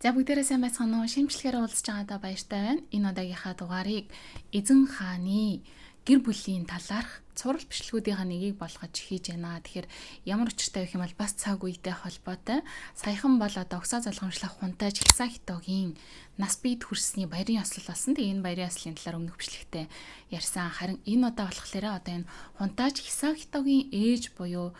За, бүгдээрээ сайн байцгаана уу? Шимчлэгээр уулзж байгаадаа баяртай байна. Энэ удаагийнхаа дугаарыг Эзэн хааны гэр бүлийн талаарх цуврал бичлэгүүдийнхаа нэгийг болгож хийж байна. Тэгэхээр ямар учиртай гэх юм бол бас цаг үетэй холбоотой. Саяхан бол одоо угсаа залгамжлах хунтайж Хисахитогийн нас биед хүрсний баярын ёслол болсон. Тэгээ энэ баярын ёслолын талаар өмнөх бичлэгтээ ярьсан. Харин энэ удаа болохоор одоо энэ хунтайж Хисахитогийн ээж буюу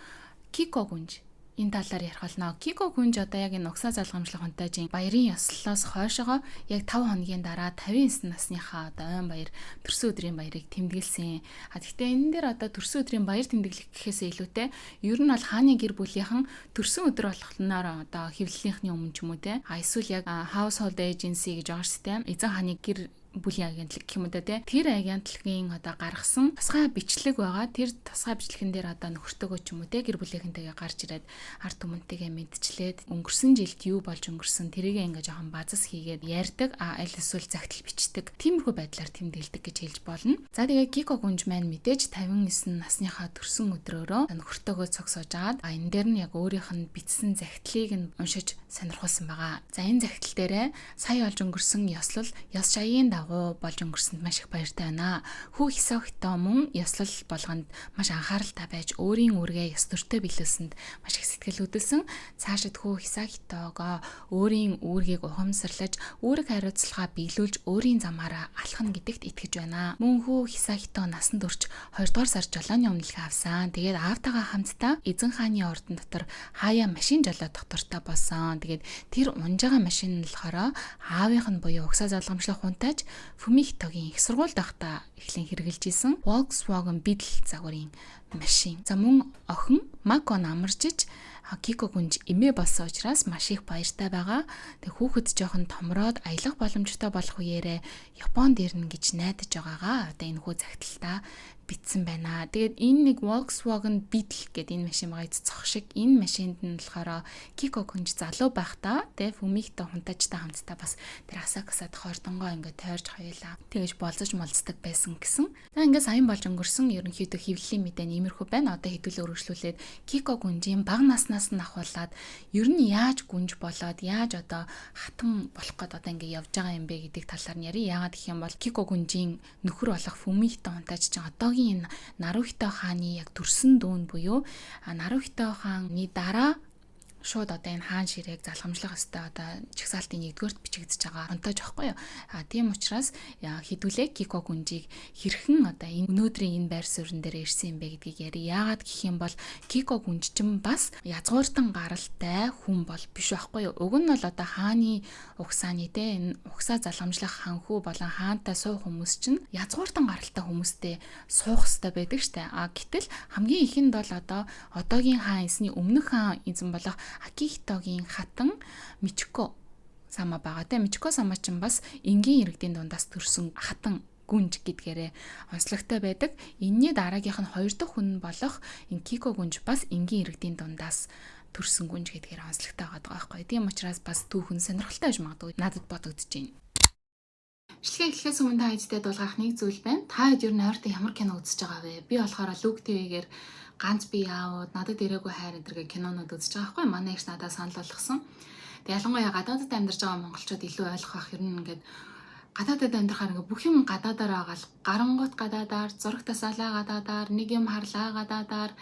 Кико гүнж энэ талаар ярих болно. Кико гүнж одоо яг энэ угсаа залгамжлах хунтайжийн баярын ёслолоос хойшоогоо яг 5 хоногийн дараа 59 насныхаа одоо ойн баяр, төрсөн өдрийн баярыг тэмдэглэсэн. А гэхдээ энэ дээр одоо төрсөн өдрийн баяр тэмдэглэх гэхээсээ илүүтэй ер нь бол хааны гэр бүлийнхэн төрсөн өдөр болохноор одоо хэвлэлийнхний өмнө ч юм уу те. А эсвэл яг household agency гэж байгаа шүү дээ. Эзэн хааны гэр бүлийн агентлаг гэх юм уу те. Тэр агентлагийн одоо гаргасан тусгай бичлэг байгаа. Тэр тусгай бичлэгэн дээр одоо нөхөртөөгөө ч юм уу те, гэр бүлийнхэнтэйгээ гарч ирээд ард түмэнтэйгээ мэдчлээд, өнгөрсөн жилд юу болж өнгөрсөн тэрийг ингээ жоохон базас хийгээд ярьдаг. А аль эсвэл загтал бичдэг. Тиймэрхүү байдлаар тэмдэглэдэг гэж хэлж болно. За, тэгээ Кико гүнж маань мэдээж 59 насныхаа төрсөн өдрөөрөө нөхөртөөгөө цуг сууж агаад, а энэ дээр нь яг өөрийнх нь бичсэн загтлыг нь уншиж сонирхуулсан байгаа. За, энэ загтал дээрээ сая болж өнгөрсөн ёслол ёс шаягийн дагуу болж өнгөрсөнд маш их баяртай байна. Хүү Хисахито мөн ёслол болгонд маш анхааралтай байж, өөрийн үүргээ ёс дөртөө биелүүлсэнд маш их сэтгэл хөдлөсөн. Цаашид хүү Хисахитогоо өөрийн үүргийг ухамсарлаж, үүрэг хариуцлагаа биелүүлж, өөрийн замаараа алхана гэдэгт итгэж байна. Мөн хүү Хисахито насанд хүрч 2 дугаар сар жолооны өмнөлгөө авсан. Тэгээд аавтайгаа хамтдаа эзэн хааны ордон дотор хаяа машин жолоо доктортой болсон. Тэгээд тэр унж байгаа машин нь болохоор аавынх нь буюу угсаа залгамжлах хунтайж Фумихитогийн их сургуульд байхдаа эхлэн хэрэглэж исэн Volkswagen Beetle загварын машин. За, мөн охин Мако намарчиж Кико гүнж эмээ болсон учраас маш их баяртай байгаа. Тэг хүүхэд жоохон томроод аялах боломжтой болох үеэрээ Японд ирнэ гэж найдаж байгаагаа одоо энэ хүү загталтаа бичсэн байна. Тэгээд энэ нэг Volkswagen Beetle гэдэг энэ машин байгаа, цох шиг. Энэ машинд нь болохоор Кико гүнж залуу байхдаа тэ Фумихито хунтажтай хамтдаа бас тэр Асакусад хордонгоо ингээд тойрж хоёулаа тэгэж болзож молцдог байсан гэсэн. За, ингээд саяхан болж өнгөрсөн ерөнхийдөө хэвлэлийн мэдээ нь иймэрхүү байна. Одоо хэдүүлээ өргөжлүүлээд Кико гүнжийн бага наснаас нь ахуулаад ер нь яаж гүнж болоод, яаж одоо хатан болох гээд одоо ингээд явж байгаа юм бэ гэдэг талаар нь ярив. Яагаад гэх юм бол Кико гүнжийн нөхөр болох Фумихито хунтаж чинь одоогийн энэ Нарухито хааны яг төрсөн дүүн буюу Нарухито хааны дараа шууд одоо энэ хаан ширээг залгамжлах ёстой, одоо жагсаалтын нэгдүгээрт бичигдэж байгаа онтойж байхгүй юу. А тийм учраас хэдүүлээ Кико гүнжийг хэрхэн одоо энэ өнөөдрийн энэ байр суурин дээр ирсэн юм бэ гэдгийг ярив. Яагаад гэх юм бол Кико гүнж чинь бас язгууртан гаралтай хүн бол биш байхгүй юу. Уг нь бол одоо хааны угсааны те, энэ угсаа залгамжлах ханхүү болон хаантай суух хүмүүс чинь язгууртан гаралтай хүмүүстэй суух ёстой байдаг штэ. А гэтэл хамгийн ихэнд бол одоо одоогийн хаан эзний өмнөх хаан эзэн болох Акихитогийн хатан Мичико сама байгаа те. Мичико сама ч бас энгийн иргэдийн дундаас төрсэн хатан гүнж гэдгээрээ онцлогтой байдаг. Энэний дараагийнх нь хоёр дахь хүн болох энэ Кико гүнж бас энгийн иргэдийн дундаас төрсэн гүнж гэдгээр онцлогтой байгаа байхгүй. Тийм учраас бас түүхэн сонирхолтой байж магадгүй, надад бодогдож байна. Бичлэгээ эхлэхээс өмнө та хэдтэй дуулгах нэг зүйл байна. Та хэд ер нь ойртон ямар кино үзэж байгаа вэ? Би болохоор Look TV-гээр ганц би яавууд, надад ирээгүй хайр энэ гэх кинонууд үзэж байгаа байхгүй. Манай эгч надад санал болгосон. Тэг ялангуяа гадаадд амьдарч байгаа монголчууд илүү ойлгох бах. Ер нь ингээд гадаадад амьдрахаар ингээ бүх юм гадаадаар байгаа л, гарангуут гадаадаар, зураг тасаалаа гадаадаар, нэг юм харлаа гадаадаар,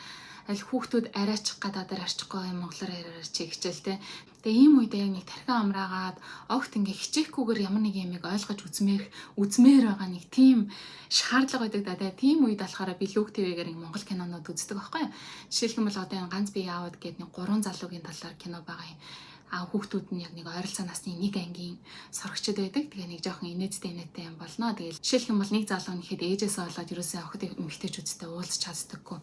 аль хүүхдүүд арайч гадаадаар арчихгүй юм, монголоор яриараа чи хичээл те. Тэгээ ийм үедээ яг нэг тархин амраагаад, огт ингээ хичээхгүйгээр ямар нэг юмыг ойлгож үзмээр байгаа нэг тийм шаардлага байдаг да. Тэгээ тийм үед болохоор би Look TV-гээр ингээ монгол кинонууд үздэг байхгүй юу. Жишээлх юм бол одоо энэ ганц би яавад гэдэг нэг гурван залуугийн талаар кино байгаа юм, а хүүхдүүд нь яг нэг ойролцоо насны нэг ангийн сурагчид байдаг. Тэгээ нэг жоохон инээдтэй инээдтэй юм болно. Тэгэл жишээлх юм бол нэг залуу нэхэд ээжээсээ болоод ерөөсөө охид эмэгтэйчүүдтэй уулзч чаддаггүй.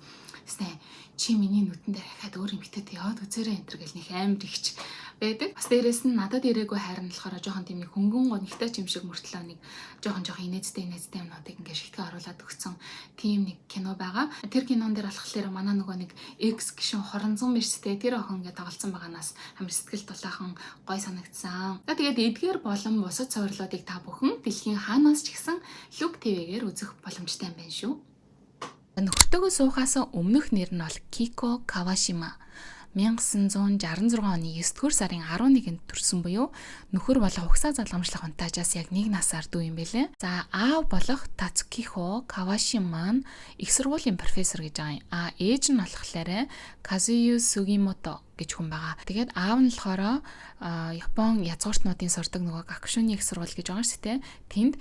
Тэсний чи миний нүдэн дээр ахаад өөр эмэгтэйтэй яваад үзээрэй энэ төр гэл нэг амар ихч байдаг. Бас дээрэс нь надад ирээгүй хайр нь болохоор жоохон тийм нэг хөнгөн гонигтай юм шиг мөртлөө нэг жоохон жоохон инээдтэй инээдтэй юмнуудыг ингээ шигтгэн оруулаад өгсөн тийм нэг кино байгаа. Тэр кинон дээр болохоор манай нөгөө нэг X гишүүн хоронзон мэрчтэй тэр охин ингээ тоглолцсон байгаанаас амар сэтгэл дулаахан гой санагдсан. За, тэгээд эдгээр болон бусад цувралуудыг та бүхэн дэлхийн хаанаас ч гэсэн Look TV-гээр үзэх боломжтой юм байна шүү. Нөхөртөөгөө суухаас өмнөх нэр нь бол Кико Кавашима. 1966 оны 9-р сарын 11-нд төрсөн буюу нөхөр болох угсаа залгамжлах Хунтаажаас яг нэг насаар дүү юм бэлээ. За, аав болох Тацукихо Каваши маань их сургуулийн профессор гэж байгаа юм. А ээж нь болохоор Казую Сугимото гэж хүн байгаа. Тэгээд аав нь болохоор Япон язгууртнуудын сурдаг нөгөө Гакшүний их сургууль гэж байгаа шүү дээ. Тэнд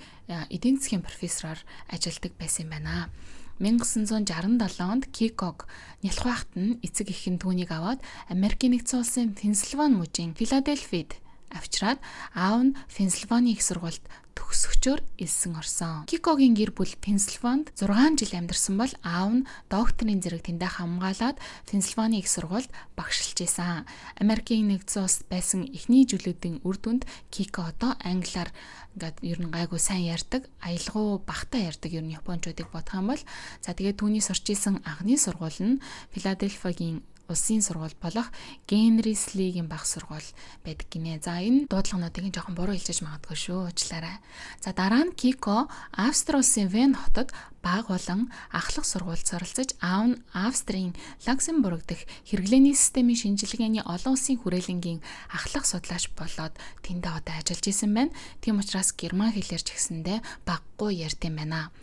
эдийн засгийн профессороор ажилладаг байсан юм байна. 1967 онд Киког нялх байхад нь эцэг эх нь түүнийг аваад Америкийн нэгдсэн улсын Пенсильвани мужийн Филадельфид авчираад аав нь Пенсильвани их сургуульд төгсөгчөөр элсэн орсон. Кикогийн гэр бүл Пенсильванд 6 жил амьдарсан бол аав нь докторийн зэрэг тэндээ хамгаалаад Пенсильвани их сургуульд багшилж исэн. Америкийн нэгдсэн улсад байсан эхний жилүүдийн үр дүнд Кико одоо англиар ингээд ер нь гайгүй сайн ярьдаг, аялгау багтаа ярьдаг ер нь японочдыг бодох юм бол. За, тэгээд түүний сурч исэн анхны сургууль нь Филадельфиагийн улсын сургууль болох Генри Слигийн баг сургууль байдаг гинэ. За, энэ дуудлагануудыг нь жоохон буруу хэлжиж магадгүй шүү. Уучлаарай. За, дараа нь Кико Австри улсын Вен хотод баг болон ахлах сургуульд суралцаж, аав нь Австрийн Люксембург дэх хэрэглээний системийн шинжилгээний олон улсын хүрээлэнгийн ахлах судлаач болоод тэндээ одоо ажиллаж исэн байна. Тийм учраас герман хэлээр ч гэсэндээ баггүй ярьд юм байна.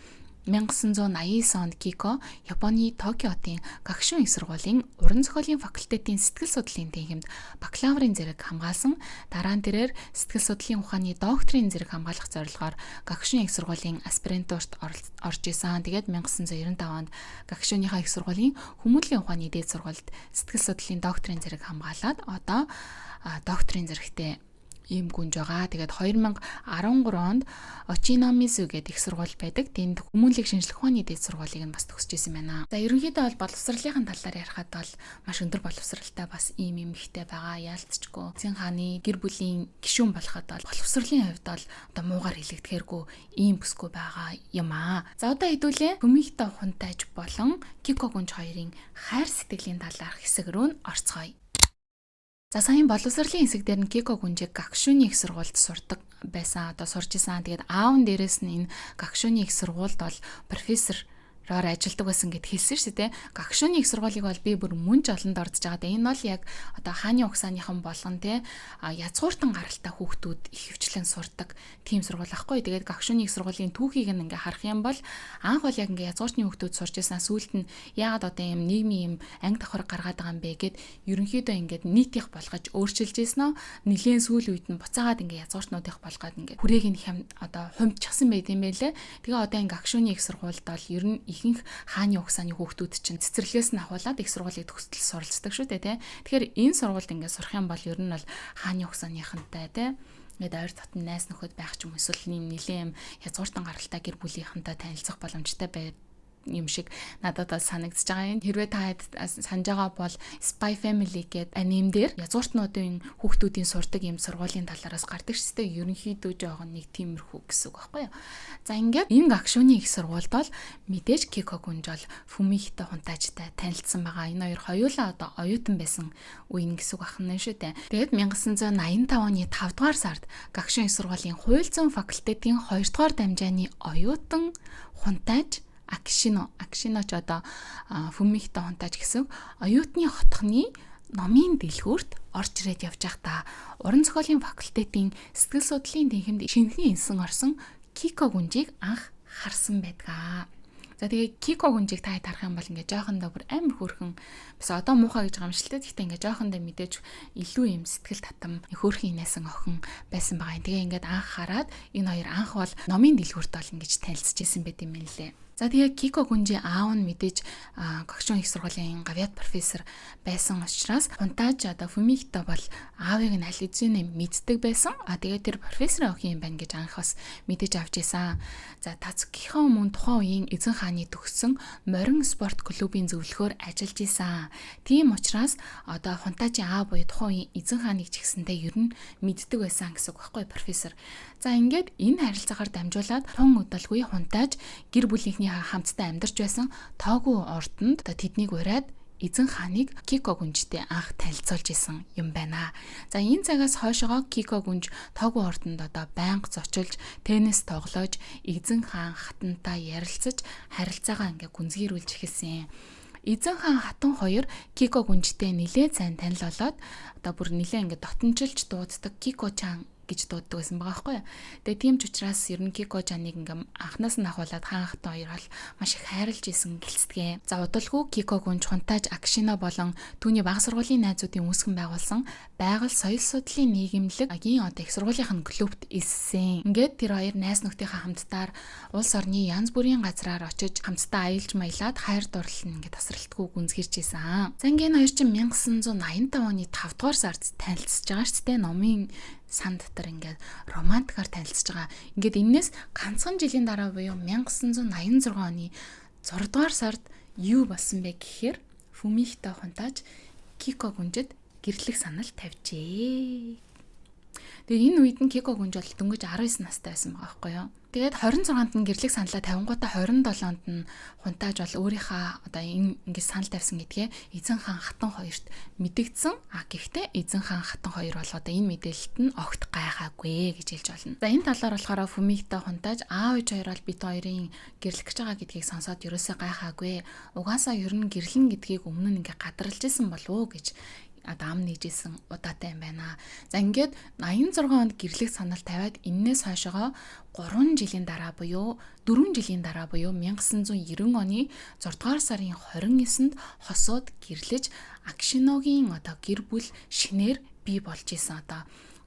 1989 онд Кико Японы Токио хотын Гакшүн их сургуулийн уран зохиолын факультетийн сэтгэл судлалын танхимд бакалаврын зэрэг хамгаалсан. Дараа нь тэрээр сэтгэл судлалын ухааны докторийн зэрэг хамгаалах зорилгоор Гакшүн их сургуулийн аспирантурт орж исэн. Тэгээд 1995 онд Гакшүнийхаа их сургуулийн хүмүүнлэгийн ухааны дээд сургуульд сэтгэл судлалын докторийн зэрэг хамгаалаад одоо докторийн зэрэгтэй ийм гүнж байгаа. Тэгээд 2013 онд Очиномису гэдэг их сургууль байдаг. Тэнд хүмүүнлэг шинжлэх ухааны дээд сургуулийг нь бас төгсөж исэн байна. За, ерөнхийдөө бол боловсролын талаар ярихад бол маш өндөр боловсралтай бас ийм эмэгтэй байгаа. Яалтчгүй. Эзэн хааны гэр бүлийн гишүүн болоход бол боловсролын хувьд бол одоо муугар хэлэгдэхэргүй ийм бүсгүй байгаа юм аа. За, одоо хэдүүлээ Фумихито Хунтайж болон Кико гүнж хоёрын хайр сэтгэлийн талаарх хэсэг рүү нь орцгоё. За, саяын боловсролын хэсэг дээр нь Кико гүнжиг Гакшүний их сургуульд сурдаг байсан. Одоо сурж исэн. Тэгээд аав нь дээрээс нь энэ Гакшүний их сургуульд бол профессор роор ажилладаг байсан гэд хэлсэн шүү дээ. Гагшууны их сургуулийг бол би бүр мөн ч олонд ордож байгаа. Энэ бол яг одоо хааны угсааныхан болгон те язгууртан гаралтай хүүхдүүд их хвчлэн сурдаг тийм сургууль ахгүй. Тэгээд гагшууны их сургуулийн түүхийг нь ингээ харах юм бол анх бол яг ингээ язгууртны хүүхдүүд сурч байсан. Сүүлд нь яагаад одоо юм нийгмийн юм анги давхар гаргаад байгаа юм бэ гэд ерөнхийдөө ингээд нийтийнх болгож өөрчилж ирсэн нөө. Нилээн сүүл үед нь буцаагаад ингээ язгууртнуудынх болгоод ингээ хүрээг нь хям одоо хумдчихсан байт юм байлээ. Тэгээ одоо ингээ гагшууны их сургуульд бол ер нь ихэнх хааны угсааны хүүхдүүд чинь цэцэрлэгээс нь ахуулаад их сургуулийг төгсдөл суралцдаг шүү дээ, тий. Тэгэхээр энэ сургуульд ингээд сурах юм бол ер нь бол хааны угсааныхантай, тий, ингээд ойр дотн найз нөхөд байх ч юм эсвэл нэм нилээн юм язгууртан гаралтай гэр бүлийнхэнтэй танилцах боломжтой байд юм шиг надад бол санагдаж байгаа юм. Хэрвээ та санаж байгаа бол Spy Family гэдэг аниме дээр язгууртнуудын хүүхдүүдийн сурдаг юм сургуулийн талаараас гардаг шүү дээ. Ерөнхийдөө жоохон нэг тиймэрхүү гэсэн үг байхгүй юу? За, ингээд энэ гагшууны их сургуульд бол мэдээж Кико гүнж бол Фумихито Хунтаажтай танилцсан байгаа. Энэ хоёр хоёулаа одоо оюутан байсан үе гэсэн үг ахна шүү дээ. Тэгээд 1985 оны 5 дугаар сард гагшуун их сургуулийн хууль зүйн факультетийн 2 дугаар дамжааны оюутан Хунтааж Акшино, Акшино ч одоо Фумихито Хунтааж гэсэн оюутны хотхны номын дэлгүүрт орж ирээд явж байхдаа уран зохиолын факультетийн сэтгэл судлалын танхимд шинэхэн инсэн орсон Кико гүнжийг анх харсан байдгаа. За, тэгээ Кико гүнжийг та харах юм бол ингээ жоохондоо бүр амар хөөрхөн бас одоо муухай гэж гамшилтай. Гэхдээ ингээ жоохондоо мэдээж илүү юм сэтгэл татам хөөрхөн инээсэн охин байсан байгаа юм. Тэгээ ингээд анх хараад энэ хоёр анх бол номын дэлгүүрт бол ингэж танилцж исэн байт юм лээ. За, тэгээ Кико гүнжи аав нь мэдээж Гогшин их сургуулийн гавьяат профессор байсан учраас Хунтааж одоо Фумихито бол аавыг нь аль хэзээ мэддэг байсан. А тэгээ тэр профессорын охин юм байна гэж анх бас мэдээж авч исэн. За, Тацукихон мөн тухайн үеийн эзэн хааны төгссөн морин спорт клубын зөвлөхөөр ажиллаж исэн. Тийм учраас одоо Хунтаажийн аав буюу тухайн үеийн эзэн хааныг ч гэсэндээ ер нь мэддэг байсан гэсэн үг байхгүй профессор. За, ингээд энэ харилцаагаар дамжуулаад тун удалгүй Хунтааж гэр бүлийнхний хамтдаа амьдарч байсан тоогүй ордонд одоо тэднийг ураад эзэн хааныг Кико гүнжтэй анх танилцуулж исэн юм байна. За, энэ цагаас хойшоогоо Кико гүнж тоогүй ордонд одоо байнга зочилж, теннис тоглож, эзэн хаан хатантай ярилцаж, харилцаагаа ингээ гүнзгийрүүлж эхэлсэн. Эзэн хаан Хатан хоёр Кико гүнжтэй нилээд сайн танил болоод одоо бүр нилээ ингээд дотночилж дууддаг Кико чан гэж дууддаг байсан байгаа байхгүй юу. Тэгээ тийм ч учраас ер нь Кико Жаныг ингээм анханаас нь ахуулаад хаан хатан хоёр бол маш их хайрлж исэн гэлцдэг. За удалгүй Кико гүнж хунтааж Акшино болон түүний баг сургуулийн найзуудын үүсгэн байгуулсан байгаль соёл судлалын нийгэмлэг агийн одоо их сургуулийнх нь клубт элссэн. Ингээд тэр хоёр найз нөхдийнхээ хамтдаар улс орны янз бүрийн газраар очиж хамтдаа аялж маялаад хайр дурлал нь ингээд тасралтгүй гүнзгийрч исэн. За ингээд энэ хоёр чинь 1985 оны 5 дугаар сард танилцж байгаа шүү дээ. Номын сан дотор ингээд романтикаар танилцж байгаа. Ингээд энээс ганцхан жилийн дараа буюу 1986 оны 6 дугаар сард юу болсон бэ гэхээр Фумихито хунтааж Кико гүнжид гэрлэх санал тавьжээ. Тэгээ энэ үед нь Кико гүнж бол дөнгөж 19 настай байсан байгаа байхгүй юу? Тэгээд 26-нд нь гэрлэх саналаа тавингуудаа 27-нд нь хунтааж бол өөрийнхөө одоо энэ ингэж санал тавьсан гэдгээ эзэн хаан хатан хоёрт мэдэгдсэн. А гэхдээ эзэн хаан хатан хоёр бол одоо энэ мэдээлэлт нь огт гайхаагүй гэж хэлж болно. За энэ талаар болохоор Фумигто хунтааж аав ээж хоёр бол бид хоёрын гэрлэх гэж байгаа гэдгийг сонсоод ерөөсөө гайхаагүй. Угаасаа ер нь гэрлэн гэдгийг өмнө нь ингээ гадралж исэн болов уу гэж одоо ам нээжсэн удаатай юм байна. За ингээд 86 онд гэрлэх санал тавиад энээс хойшоогоо 3 жилийн дараа буюу 4 жилийн дараа буюу 1990 оны 6 дугаар сарын 29-нд хосууд гэрлэж Акшиногийн одоо гэр бүл шинээр бий болж исэн одоо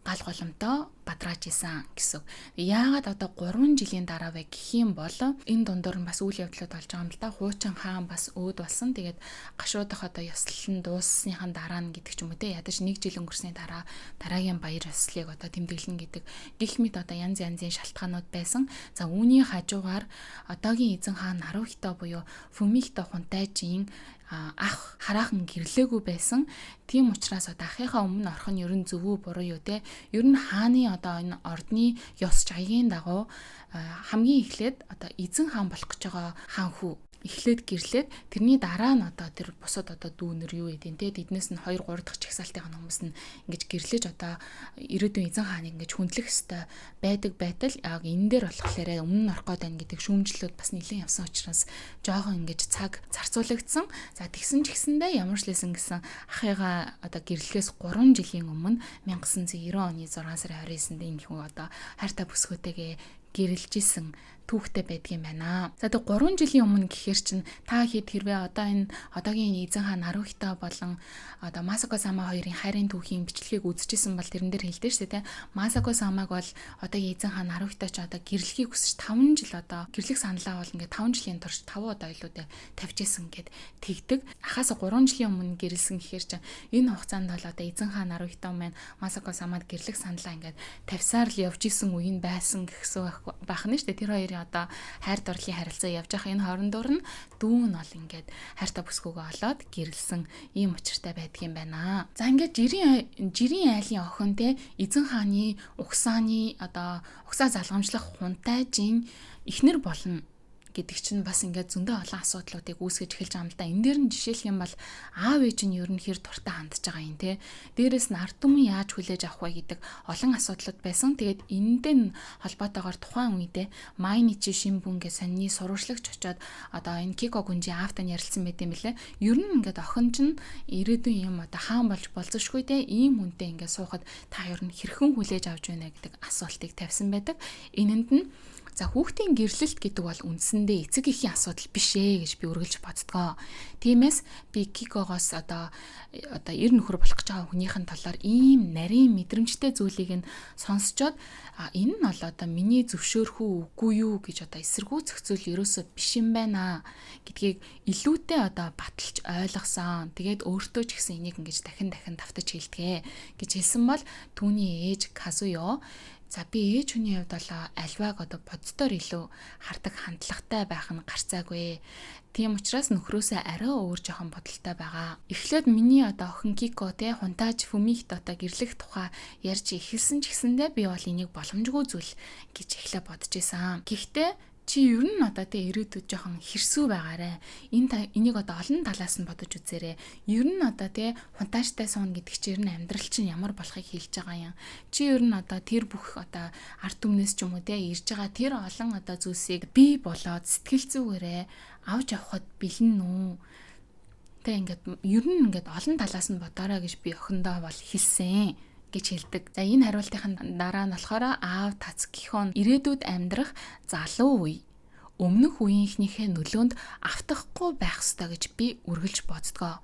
гал голомтоо бадрааж исэн гэсэн. Яагаад одоо 3 жилийн дараа вэ гэх юм бол энэ дундуур нь бас үйл явдлууд болж байгаа юм л да. Хуучин хаан бас өөд болсон. Тэгээд гашуудах одоо ёслол нь дууссныхан дараа нь гэдэг ч юм уу те. Ядаж нэг жил өнгөрсний дараа дараагийн баяр ёслолыг одоо тэмдэглэн гэдэг гих мэт одоо янз янзын шалтгаанууд байсан. За үүний хажуугаар одоогийн эзэн хаан Нарухито буюу Фумихито хунтайжийн ах хараахан гэрлээгүй байсан. Тийм учраас одоо ахыхаа өмнө орох нь ер нь зөв үү буруу юу те. Ер нь хааны одоо энэ ордны ёс жаягийн дагуу хамгийн эхлээд одоо эзэн хаан болох гэж байгаа хаан хүү эхлээд гэрлээд тэрний дараа нь одоо тэр бусад одоо дүүнер юу гэдэг те тэднээс нь 2 3 дахь чагсаалтын хүмүүс нь ингэж гэрлэж одоо ирээдүйн эзэн хааныг ингэж хүндлэх ёстой байдаг байтал яг энэ дээр болохоор өмнө нь орох гээд байна гэдэг шүүмжлэлүүд бас нэлээд явсан учраас жоохон ингэж цаг зарцуулагдсан. За тэгсэн ч гэсэндээ ямар ч лсэн гэсэн ахыгаа одоо гэрлэхээс 3 жилийн өмнө 1990 оны 6 сарын 29-нд энэ хүн одоо хайртай бүсгүйтэйгээ гэрэлж исэн түүхтэй байдгийн байна. За тэг 3 жилийн өмнө гэхэр чин та хэд хэрвээ одоо энэ одоогийн эзэн хаан Нарухито болон одоо Масако Сама хоёрын хайрын түүхийн бичлэгийг үзчихсэн бол тэрэн дээр хэлдэг шүү дээ. Масако Самаг бол одоогийн эзэн хаан Нарухито ч одоо гэрлэхийг хүсэж 5 жил одоо гэрлэх саналаа бол ингээд 5 жилийн турш 5 удаа илүүтэй тавьж исэн гэд тэгдэг. Ахаас 3 жилийн өмнө гэрэлсэн гэхэр чин энэ хугацаанд бол одоо эзэн хаан Нарухито маань Масако Самад гэрлэх саналаа ингээд тавьсаар л явж исэн үе нь байсан гэхсэн байх нь шүү дээ. Тэр хоёрын одоо хайр дурлалын харилцаа явж байгаа энэ хоорондоор нь дүү нь бол ингээд хайртай бүсгүйгээ олоод гэрэлсэн ийм учиртай байдаг юм байна. За ингээд жирийн айлын охин те эзэн хааны угсааны одоо угсаа залгамжлах хунтайжин эхнэр болно гэдэг чинь бас ингээд зөндөө олон асуудлуудыг үүсгэж эхэлж байгаа юм л да. Энэ дээр нь жишээлх юм бол аав ээж нь ер нь хэр дуртай хандж байгаа юм те. Дээрээс нь ард түмэн яаж хүлээж авах вэ гэдэг олон асуудлууд байсан. Тэгээд энэндээ нь холбоотойгоор тухайн үедээ Майничи Шимбүн гэ сонины сурвалжлагч очоод одоо энэ Кико гүнжи аавтай нь ярилцсан байт юм лээ. Ер нь ингээд охин чинь ирээдүйн юм одоо хаан болж болзошгүй те ийм хүнтэй ингээд суухад та ер нь хэрхэн хүлээж авч байна гэдэг асуултыг тавьсан байдаг. Энэнд нь за хүүхдийн гэрлэлт гэдэг бол үндсэндээ эцэг эхийн асуудал биш ээ гэж би үргэлж боддгоо. Тиймээс би Кикогоос одоо ер нөхөр болох гэж байгаа хүнийхэн талаар ийм нарийн мэдрэмжтэй зүйлийг нь сонсчоод энэ нь бол одоо миний зөвшөөрөх үү үгүй юу гэж одоо эсэргүүцэх зүйл ерөөсөө биш юм байна гэдгийг илүүтэй одоо баталж ойлгосон. Тэгээд өөртөө ч гэсэн энийг ингэж дахин дахин давтаж хэлдэгэ гэж хэлсэн бол түүний ээж Казуё за би ээж хүний хувьд бол альваг одоо боддоор илүү хардаг хандлагатай байх нь гарцаагүй. Тийм учраас нөхрөөсөө арай өөр жоохон бодолтой байгаа. Эхлээд миний одоо охин Кико те хунтааж Фумихт одоо гэрлэх тухай ярьж эхэлсэн ч гэсэндээ би бол энийг боломжгүй зүйл гэж эхлээ бодож исэн. Гэхдээ чи ер нь одоо тэ ирээдүйд жоохон хэрсүү байгаарэ. Энийг одоо олон талаас нь бодож үзээрэй. Ер нь одоо тэ хунтааштай суuna гэдэг чи ер нь амьдрал чинь ямар болохыг хэлж байгаа юм. Чи ер нь одоо тэр бүх одоо ард түмнээс ч юм уу тэ ирж байгаа тэр олон одоо зүйлсийг бий болоод сэтгэл зүгээрээ авч явхад бэлэн үү? Тэ, ингээд ер нь ингээд олон талаас нь бодоорой гэж би охиндоо бол хэлсэн гэж хэлдэг. За, энэ хариултын дараа нь болохоор аав Тацкихон ирээдүйд амьдрах залуу үе өмнөх үеийнхнийхээ нөлөөнд автахгүй байх ёстой гэж би үргэлж боддгоо.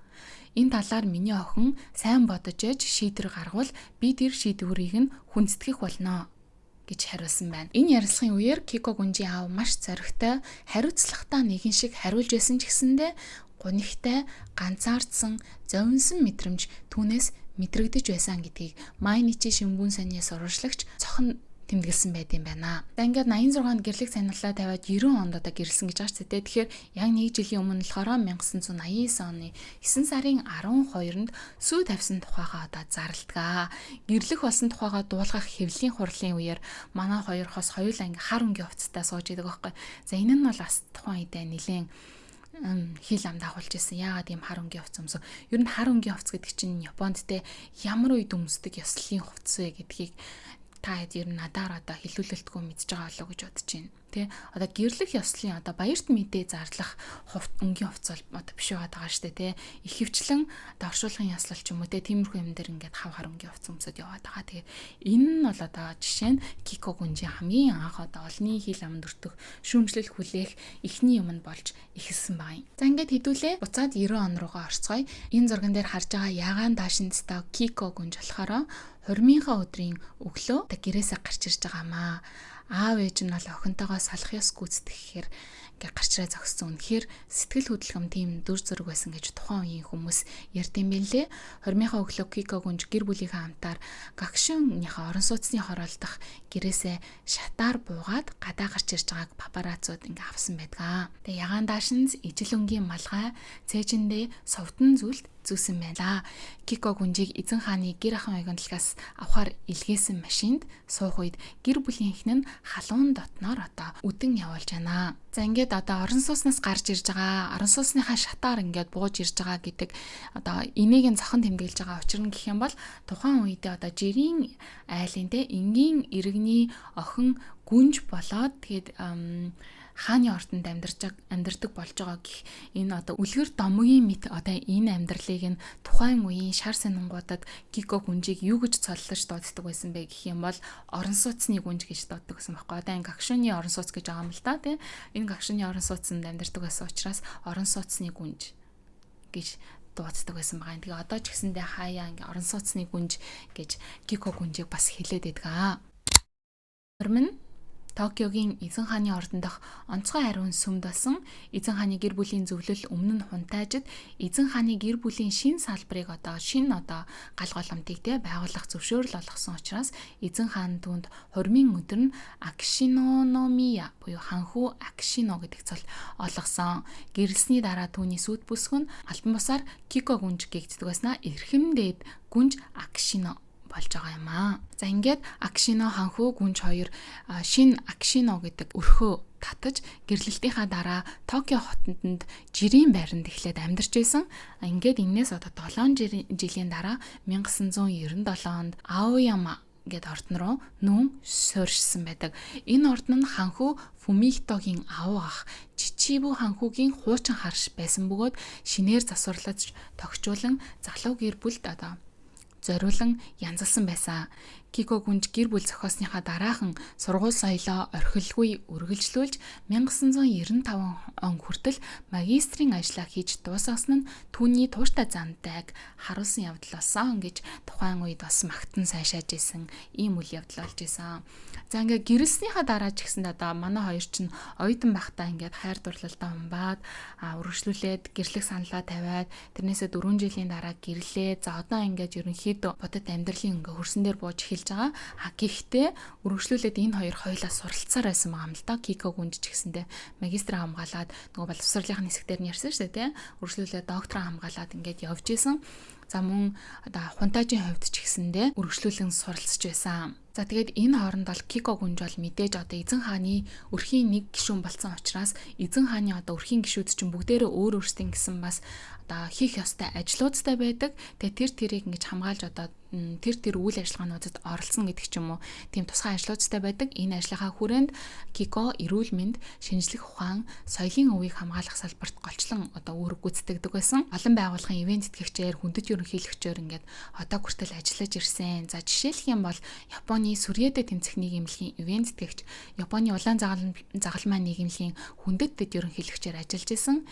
Энэ талаар миний охин сайн бодож ээж шийдвэр гаргавал би тэр шийдвэрийг нь хүндэтгэх болно гэж хариулсан байна. Энэ ярилцлагын үеэр Кико Гүнжийн аав маш зоригтой, хариуцлагатай нэгэн шиг хариулж байсан ч гэсэндээ гунигтай, ганцаардсан, зовинсон мэдрэмж түүнээс мэдрэгдэж байсан гэдгийг Майничи Шимбүнсаны сурвалжлагч цохон тэмдэглэсэн байт юм байна. За, ингээд 86 онд гэрлэх саналаа тавиад 90 онд одоо гэрлэсэн гэж байгаа ч тийм. Тэгэхээр яг нэг жилийн өмнө болохоор 1989 оны 9 сарын 12-нд сүй тавьсан тухайгаа одоо зарладаг. Гэрлэх болсон тухайгаа дуулгах хэвлэлийн хурлын үеэр манай хоёр хос хоёулаа ингээ хар өнгийн хувцастай сууж идэг байхгүй. За, энэ нь бол бас тухайн үедээ нэлээд хил ам дагуулж исэн. Яагаад ийм хар өнгийн хувцас өмсөө? Ер нь хар өнгийн хувцас гэдэг чинь Японд те ямар үед өмсдөг ёслолын хувцас вэ гэдгийг та хэд ер нь надаар одоо хэлүүлэлтгүй мэдж байгаа болоо гэж бодож байна. Тэ, одоо гэрлэх ёслолын одоо баярт мэдээ зарлах өнгийн хувцас бол одоо биш байгаа даа штэ, тэ. Ихэвчлэн одоо оршуулгын ёслол ч юм уу, тэ, тиймэрхүү юм дээр ингээд хав хар өнгийн хувцас өмсөд яваад байгаа. Тэгээд энэ нь бол одоо жишээ нь Кико Гүнжийн хамгийн анх одоо олонний хил амд өртөх шүүмжлэл хүлээх эхний юм нь болж эхэлсэн байгаа юм. За, ингээд хэдүүлээ буцаад 90 он руугаа орцгоё. Энэ зурган дээр харж байгаа ягаан даашинзтай Кико Гүнж болохоор хурмынхаа өдрийн өглөө гэрээсээ гарч ирж байгаамаа. Аав ээж нь бол охинтойгоо салах ёс гүйцэтгэхээр ингээ гарч ирээ зогссон. Үнэхээр сэтгэл хөдлөм тийм дүр зураг байсан гэж тухайн үеийн хүмүүс ярьд юм билээ. Хормынхаа өглөө Кико Гүнж гэр бүлийнхээ хамтаар гагшинныхаа орон сууцны хороолдох гэрээсээ шатаар буугаад гадаа гарч ирж байгааг папарацууд ингээ авсан байдгаа. Тэгээ ягаан даашинз, ижил өнгийн малгай, цээжиндээ совдон зүлт зүүсэн байна. Кико Гүнжийг эзэн хааны гэр ахын уягнлагаас авахар илгээсэн машинд суух үед гэр бүлийн эхнэр нь халуун дотноор одоо үдэн явуулж байна. За, ингээд одоо орон сууцнаас гарч ирж байгаа, орон сууцныхаа шатаар ингээд бууж ирж байгаа гэдэг одоо энийг нь зохон тэмдэглэж байгаа учир нь гэх юм бол тухайн үедээ одоо жирийн айлын, те, энгийн иргэний охин гүнж болоод тэгээд хааны ордонд амьдардаг болж байгаа гэх энэ одоо үлгэр домогийн мэт одоо энэ амьдралыг нь тухайн үеийн шар сонингуудад Кико Гүнжийг юу гэж цоллож дууддаг байсан бэ гэх юм бол орон сууцны гүнж гэж дууддаг гэсэн байхгүй. Одоо энэ гагшууны орон сууц гэж байгаа юм л да, тий. Энэ гагшууны орон сууцанд амьдардаг байсан учраас орон сууцны гүнж гэж дууддаг байсан байгаа. Тэгээ одоо ч гэсэндээ хаяа ингээ орон сууцны гүнж гэж Кико Гүнжийг бас хэлээд байдаг. Хурим нь Токиогийн эзэн хааны ордон дахь онцгой ариун сүмд болсон. Эзэн хааны гэр бүлийн зөвлөл өмнө нь хунтайжид эзэн хааны гэр бүлийн шин салбарыг одоо шин одоо гал голомтыг, те, байгуулах зөвшөөрөл олгосон учраас эзэн хаан түүнд хурмын өдөр нь Акшинономия буюу ханхүү Акшино гэдэг цол олгосон. Гэрлэсний дараа түүний сүйт бүсгүй нь албан бусаар Кико Гүнж гэгддэг байснаа эрхэм дээд Гүнж Акшино болж байгаа юм аа. За, ингээд Акшино ханхүү Гүнж хоёр шин Акшино гэдэг өрхөө татаж гэрлэлтийнхаа дараа Токио хотод жирийн байранд эхлээд амьдарч байсан. Ингээд энээс одоо 7 жилийн дараа 1997 онд Аояма гээд ордон руу нүүн суурьшсан байдаг. Энэ ордон нь ханхүү Фумихитогийн авуу ах Чичибү ханхүүгийн хуучин харш байсан бөгөөд шинээр засварлаж тогтчуулан залуу гэр бүлд одоо зориулан янзалсан байсан. Кико Гүнж гэр бүл зохиосныхаа дараахан сургууль соёлоо орхилгүй үргэлжлүүлж 1995 он хүртэл магистрийн ажлаа хийж дуусгасан нь түүний тууштай зантайг харуулсан явдал болсон гэж тухайн үед бас магтан сайшааж исэн ийм үйл явдал болж исэн. За, ингээд гэрлэснийхаа дараа ч гэсэн одоо манай хоёр чинь оюутан байхдаа ингээд хайр дурлалдаа унбаад үргэлжлүүлээд гэрлэх саналаа тавиад тэрнээсээ 4 жилийн дараа гэрлээ. За, одоо ингээд ерөнхийдөө бодит амьдралын ингээ хөрсөн дээр бууж эхэлж байгаа. А гэхдээ үргэлжлүүлээд энэ хоёр хоёулаа суралцсаар байсан байгаа юм л да. Кико Гүнж ч гэсэндээ магистр хамгаалаад нөгөө боловсролын хэсэг дээр нь ярьсан шүү дээ, тий. Үргэлжлүүлээд доктороо хамгаалаад ингээд явж исэн. За, мөн одоо хунтаажийн хувьд ч гэсэндээ үргэлжлүүлэн суралцж байсан. За, тэгээд энэ хооронд бол Кико Гүнж бол мэдээж одоо эзэн хааны өрхийн нэг гишүүн болсон учраас эзэн хааны одоо өрхийн гишүүд чинь бүгдээрээ өөр өөрсдийн гэсэн бас одоо хийх ёстой ажлуудтай байдаг. Тэгээ тэрийг ингэж хамгаалж одоо тэр үйл ажиллагаануудад оролцсон гэдэг ч юм уу, тийм тусгай ажлуудтай байдаг. Энэ ажлынхаа хүрээнд Кико эрүүл мэнд, шинжлэх ухаан, соёлын өвийг хамгаалах салбарт голчлон одоо үүрэг гүйцэтгэдэг байсан. Олон байгууллагын ивээн тэтгэгчээр, хүндэт ерөнхийлөгчөөр ингээд одоо хүртэл ажиллаж ирсэн. За, жишээлх юм бол Японы Сүрьеэдэ тэмцэх нийгэмлэгийн ивээн тэтгэгч, Японы улаан загалмай нийгэмлэгийн хүндэт дэд ерөнхийлөгчөөр ажиллаж исэн.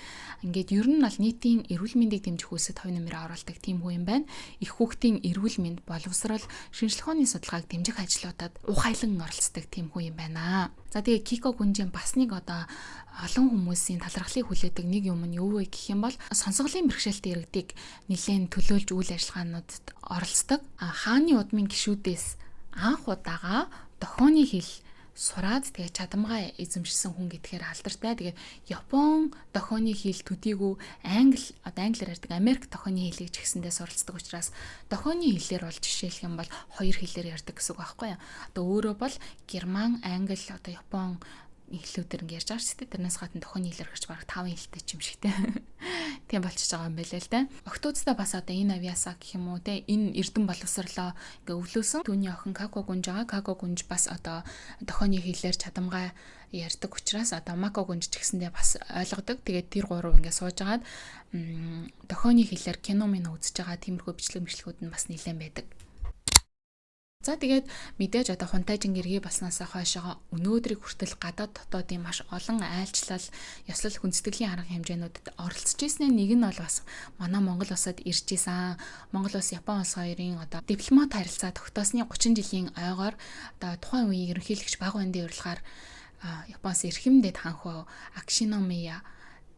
Ингээд ер нь бол нийтийн эрүүл мэндийг дэмжих үйлсэд хувь нэмрээ оруулдаг тийм хүн юм байна. Их хүүхдийн эрүүл мэнд, боловсрол, шинжлэх ухааны судалгааг дэмжих ажлуудад ухайлан оролцдог тийм хүн юм байна. За, тэгээ Кико Гүнжин бас нэг одоо олон хүмүүсийн талархлыг хүлээдэг нэг юм нь юу вэ гэх юм бол сонсголын бэрхшээлтэй иргэдийг нэлээд төлөөлж үйл ажиллагаануудад оролцдог. Хааны удмын гишүүдээс анх удаага дохионы хэл сураад, тэгээ чадамгаа эзэмшсэн хүн гэдгээр алдартай. Тэгээд Япон дохионы хэл төдийгүй англи, одоо англиар ярьдаг Америк дохионы хэлийг ч гэсэндээ суралцдаг учраас дохионы хэлээр бол, жишээлх юм бол, хоёр хэлээр ярьдаг гэсэн үг байхгүй юу? Одоо өөрөө бол герман, англи, одоо Япон хэллүүдээр ингэ ярьж байгаа шүү дээ. Тэрнээс гадна дохионы хэлээр гарч бараг 5 хэлтэй юм шигтэй. Тийм болчихж байгаа юм байлээ л дээ. Охтуудтай бас одоо энэ авьяасаа гэх юм уу те, энэ эрдэм боловсрлоо ингээ өвлөөсөн. Түүний охин Како Гүнж байгаа. Како Гүнж бас одоо дохионы хэлээр чадамгай ярьдаг учраас одоо Мако Гүнж ч гэсэндээ бас ойлгодог. Тэгээд тэр гурав ингээ сууж агаад дохионы хэлээр кино минь үзэж байгаа тиймэрхүү бичлэг мишлэгүүд нь бас нэлээд байдаг. За, тэгээд мэдээж одоо хунтайжин гэргий болсноосоо хойшоо өнөөдрийг хүртэл гадаад дотоодын маш олон айлчлал, ёслол хүндэтгэлийн арга хэмжээнүүдэд оролцож ирсний нэг нь бол бас манай Монгол улсад ирж исэн. Монгол улс, Япон улс хоёрын одоо дипломат харилцаа тогтоосны 30 жилийн ойгоор одоо тухайн үеийн ерөнхийлөгч Баг Бандын урилгаар Японоос эрхэмдэд ханхуу Акшиномия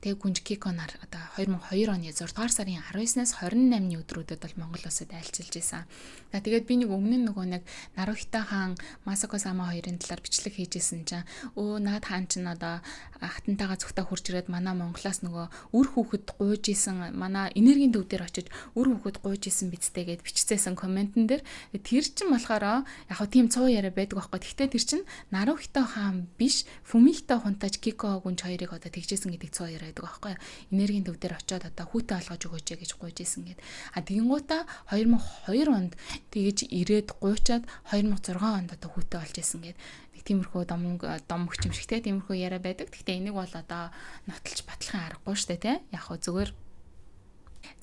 Тэгээ Гүнж Кико нар одоо 2002 оны 6 дугаар сарын 19-наас 28-ны өдрүүдэд бол Монгол улсад айлчилж исэн. За, тэгээд би нэг өмнө нь нөгөө нэг Нарухита хаан, Масако Сама хоёрын талаар бичлэг хийжсэн чинь наад хаан чинь одоо хатантайгаа зүгтээ хурж ирээд манай Монголоос нөгөө үр хүүхэд гуйж исэн, манай энергийн төв дээр очиж үр хүүхэд гуйж исэн бидтэй гэд бичсэн комментэн дээр. Тэр чинь болохоор яг хөө тийм цуу яриа байдаг байхгүй. Гэхдээ тэр чинь Нарухита хаан биш, Фумихито хунтаж Кико Гүнж хоёрыг одоо тэгжсэн гэдэг цуу яриа байдаг байхгүй юу. Энергийн төв дээр очиод одоо хүүтэй олгож өгөөч гэж гуйж исэн гэд. А тэгэнгуутаа 2002 онд тэгэж ирээд гуйчаад 2006 онд одоо хүүтэй олж исэн гэд. Нэг тиймэрхүү дом дом өгч юм шиг те, тиймэрхүү яриа байдаг. Гэхдээ энийг бол одоо нотолж батлахын аргагүй шүү дээ те. Яг хөө зүгээр.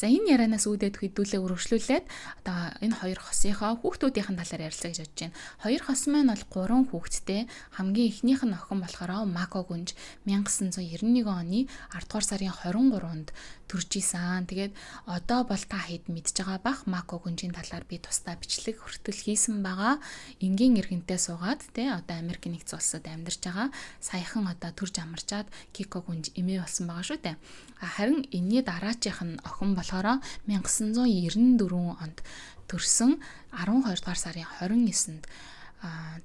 За, энэ ярианаас үүдээд хэдүүлээ өргөжлүүлээд одоо энэ хоёр хосынхоо хүүхдүүдийнхэн талаар ярилцъя гэж бодож байна. Хоёр хос маань бол гурван хүүхэдтэй. Хамгийн эхнийх нь охин болохоор Мако Гүнж 1991 оны 10 дугаар сарын 23-нд төрж исэн. Тэгээд одоо бол та хэд мэдж байгаа бах, Мако Гүнжийн талаар би тусдаа бичлэг хүртэл хийсэн байгаа. Энгийн иргэнтэй суугаад те, одоо Америк нэгдсэн улсад амьдарч байгаа. Саяхан одоо төрж амарчаад Кико Гүнж эмээ болсон байгаа шүү дээ. Харин энэний дараачих нь охин болохоор 1994 онд төрсөн, 12 дугаар сарын 29-нд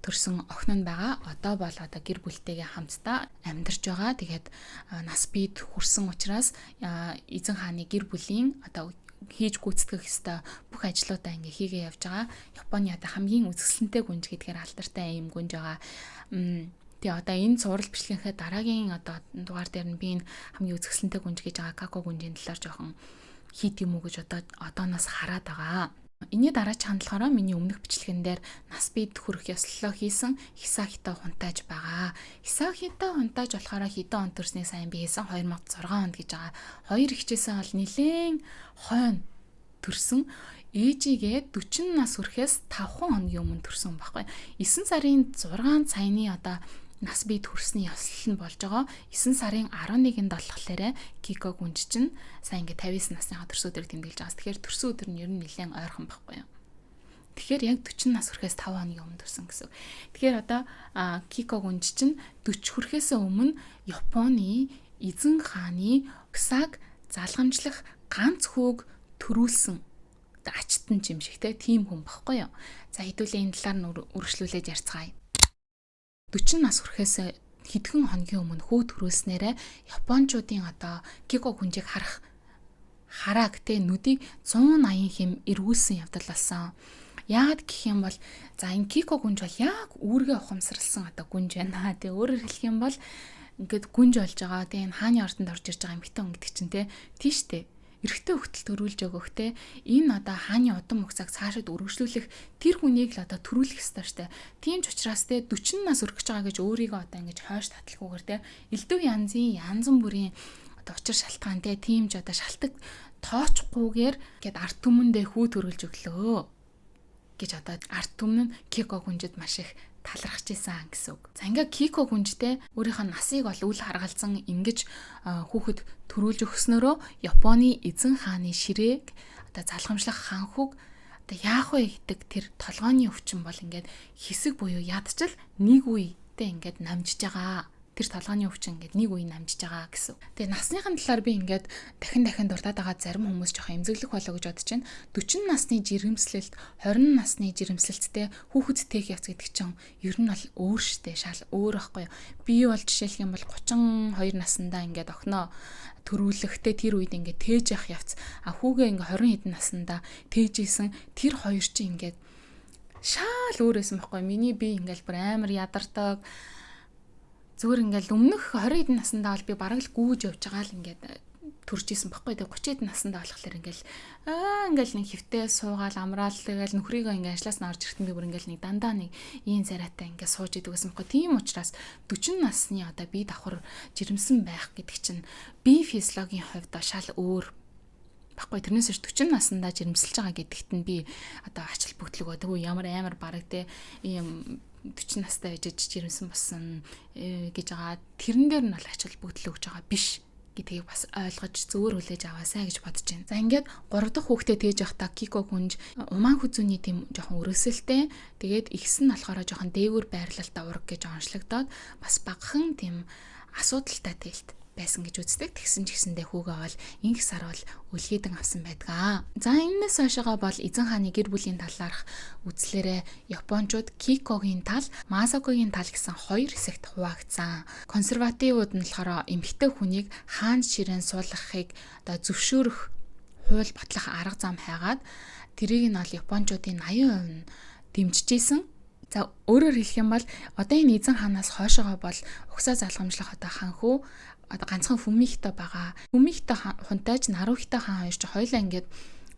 төрсөн охин нь байгаа. Одоо бол одоо гэр бүлтэйгээ хамтдаа амьдарч байгаа. Тэгээд нас бид хүрсэн учраас эзэн хааны гэр бүлийн одоо хийж гүйцэтгэх ёстой бүх ажлуудаа ингээ хийгээ явж байгаа. Японы одоо хамгийн үзэсгэлэнтэй гүнж гэдгээр алдартай юм гүнж байгаа. Тэгээ одоо энэ цуврал бичлэгийнхээ дараагийн одоо дугаар дээр нь би энэ хамгийн үзэсгэлэнтэй гүнж гэж байгаа Како гүнжийн талаар жоохон хийд юм уу гэж одоо одооноос хараад байгаа. Энэний дараач хандлагаараа миний өмнөх бичлэгэн дээр нас бид хүрэх ёслолоо хийсэн Хисахито хунтааж байгаа. Хисахито хунтааж болохоор хэдэн он төрснийг сайн би хийсэн, 2006 онд гэж байгаа. Хоёр ихчээсэн бол нилээн хойно төрсөн, ээжигээ 40 нас хүрэхээс 5 хоногийн өмнө төрсөн байхгүй. 9 сарын 6 цайны одоо нас бие төрсний ёслол нь болж байгаа. 9 сарын 11-нд болохоор Кико Гүнж чинь сайн ингээ 59 насныхаа төрсөн өдрийг тэмдэглэж байгаа. Тэгэхээр төрсөн өдөр нь ер нь нэлээд ойрхон байхгүй юу? Тэгэхээр яг 40 нас хүрэхээс 5 хоногийн өмнө төрсөн гэсэн. Тэгэхээр одоо Кико Гүнж чинь 40 хүрэхээс өмнө Японы эзэн хааны угсааг залгамжлах ганц хүүг төрүүлсэн ачтан юм шиг те, тийм хүн багхгүй юу. За, хэдүүлээ энэ талаар нь үргэлжлүүлээд ярьцгаая. 40 нас хүрэхээс хэдхэн хоногийн өмнө хүү төрүүлснээрээ японочдын одоо Кико Гүнжийг харах харааг те, нүдийг 180 хэм эргүүлсэн явдал болсон. Яагаад гэх юм бол, за, энэ Кико Гүнж бол яг үүргээ ухамсарлсан одоо гүнж байна. Тэгээ өөрөөр хэлэх юм бол ингээд гүнж болж байгаа. Тэгээ энэ хааны ордонд орж ирж байгаа эмэгтэй хүн гэдэг чинь те, тийш те. Эрэгтэй хүүхдэл төрүүлж өгөх те, энэ одоо хааны удам угсааг цаашид үргэлжлүүлэх тэр хүнийг л одоо төрүүлэх ёстой штэ. Тийм ч учраас те, 40 нас өргөж байгаа гэж өөрийгөө одоо ингэж хойш татлахгүйгээр те, элдв янзын янз бүрийн одоо учир шалтгаан те, тийм ч одоо шалтгаан тоочхгүйгээр гээд ард түмэндээ хүү төрүүлж өглөө гэж одоо ард түмэн нь Кико гүнжид маш их талархаж исэн гэсэн үг. За, ингээ Кико гүнжтэй өөрийнхөө насыг бол үл харгалзан ингэж хүүхэд төрүүлж өгснөөрөө Японы эзэн хааны ширээг одоо залгамжлах хаанхүг одоо яах вэ гэдэг тэр толгойн өвчин бол ингээд хэсэг буюу ядчил нэг үедээ ингээд намжиж байгаа, тэр толгойн өвчин ингээд нэг үе намжиж байгаа гэсэн. Тэгээ насныхын талаар би ингээд дахин дахин дурдаад байгаа, зарим хүмүүс жоохон эмзэглэх болоо гэж бодож байна. 40 насны жирэмслэлт, 20 насны жирэмслэлттэй хүүхэд тээх явц гэдэг чинь ер нь бол өөр штэ, шал өөр байхгүй юу. Би бол жишээлх юм бол 32 наснда ингээд охиноо төрүүлэхдээ тэр үед ингээд тээж явах явц. А хүүгээ ингээд 20 хэдэн наснда тээж исэн тэр хоёр чинь ингээд шаал өөр байсан байхгүй. Миний би ингээл бүр амар ядардаг, зүгээр ингээл өмнөх 20 хэдэн наснда бол би бараг л гүүж явж байгаа л ингээд төрж исэн баггүй. Тэгээ 30 хэдэн наснда болохоор ингээл ингээл нэг хөвтөө суугаал амраал, тэгэл нөхрийгөө ингээ ажлаас нь орж ирэхэд би бүр ингээл нэг дандаа нэг ийм царайтай ингээ сууж идэг гэсэн баггүй. Тийм учраас 40 насны одоо бие давхар жирэмсэн байх гэдэг чинь бие физиологийн хувьд шал өөр баггүй. Тэрнээс биш 40 наснда жирэмсэлж байгаа гэдэгт нь би одоо ач холбогдол өгөө. Тэгвэл ямар амар бараг те ийм 40 настай байж жирэмсэн болсон гэж байгаа. Тэрэн дээр нь бол ач холбогдол өгж байгаа биш гэдгийг бас ойлгож зөвөр хүлээж аваасай гэж бодож байна. За, ингээд 3 дахь хүүхдээ тээж явахдаа Кико гүнж умаан хүзүүний тийм жоохон өрөөсөлтэй, тэгээд ихс нь болохоор жоохон дээгүүр байрлалтай ураг гэж онцлогдоод бас багахан тийм асуудалтай тээлт байсан гэж үздэг. Тэгсэн ч гэсэндээ хүүгээ бол инх сар бол өлгийдэн авсан байдгаа. За, энэс хойшоогоо бол эзэн хааны гэр бүлийн талаарх үзлээрээ Япончууд Кикогийн тал, Масакогийн тал гэсэн хоёр хэсэгт хуваагдсан. Консервативууд нь болохоор эмэгтэй хүнийг хаан ширээн суулгахыг одоо зөвшөөрөх хууль батлах арга зам хайгаад тэрийг нь бол Япончуудын 80% нь дэмжиж исэн. За, өөрөөр хэлэх юм бол одоо энэ эзэн хаанаас хойшоогоо бол угсаа залгамжлах одоо ханхүү одоо ганцхан Фүмихто байгаа. Фүмихто хунтайж Нарухито хаан хоёр ч хоёулаа ингээд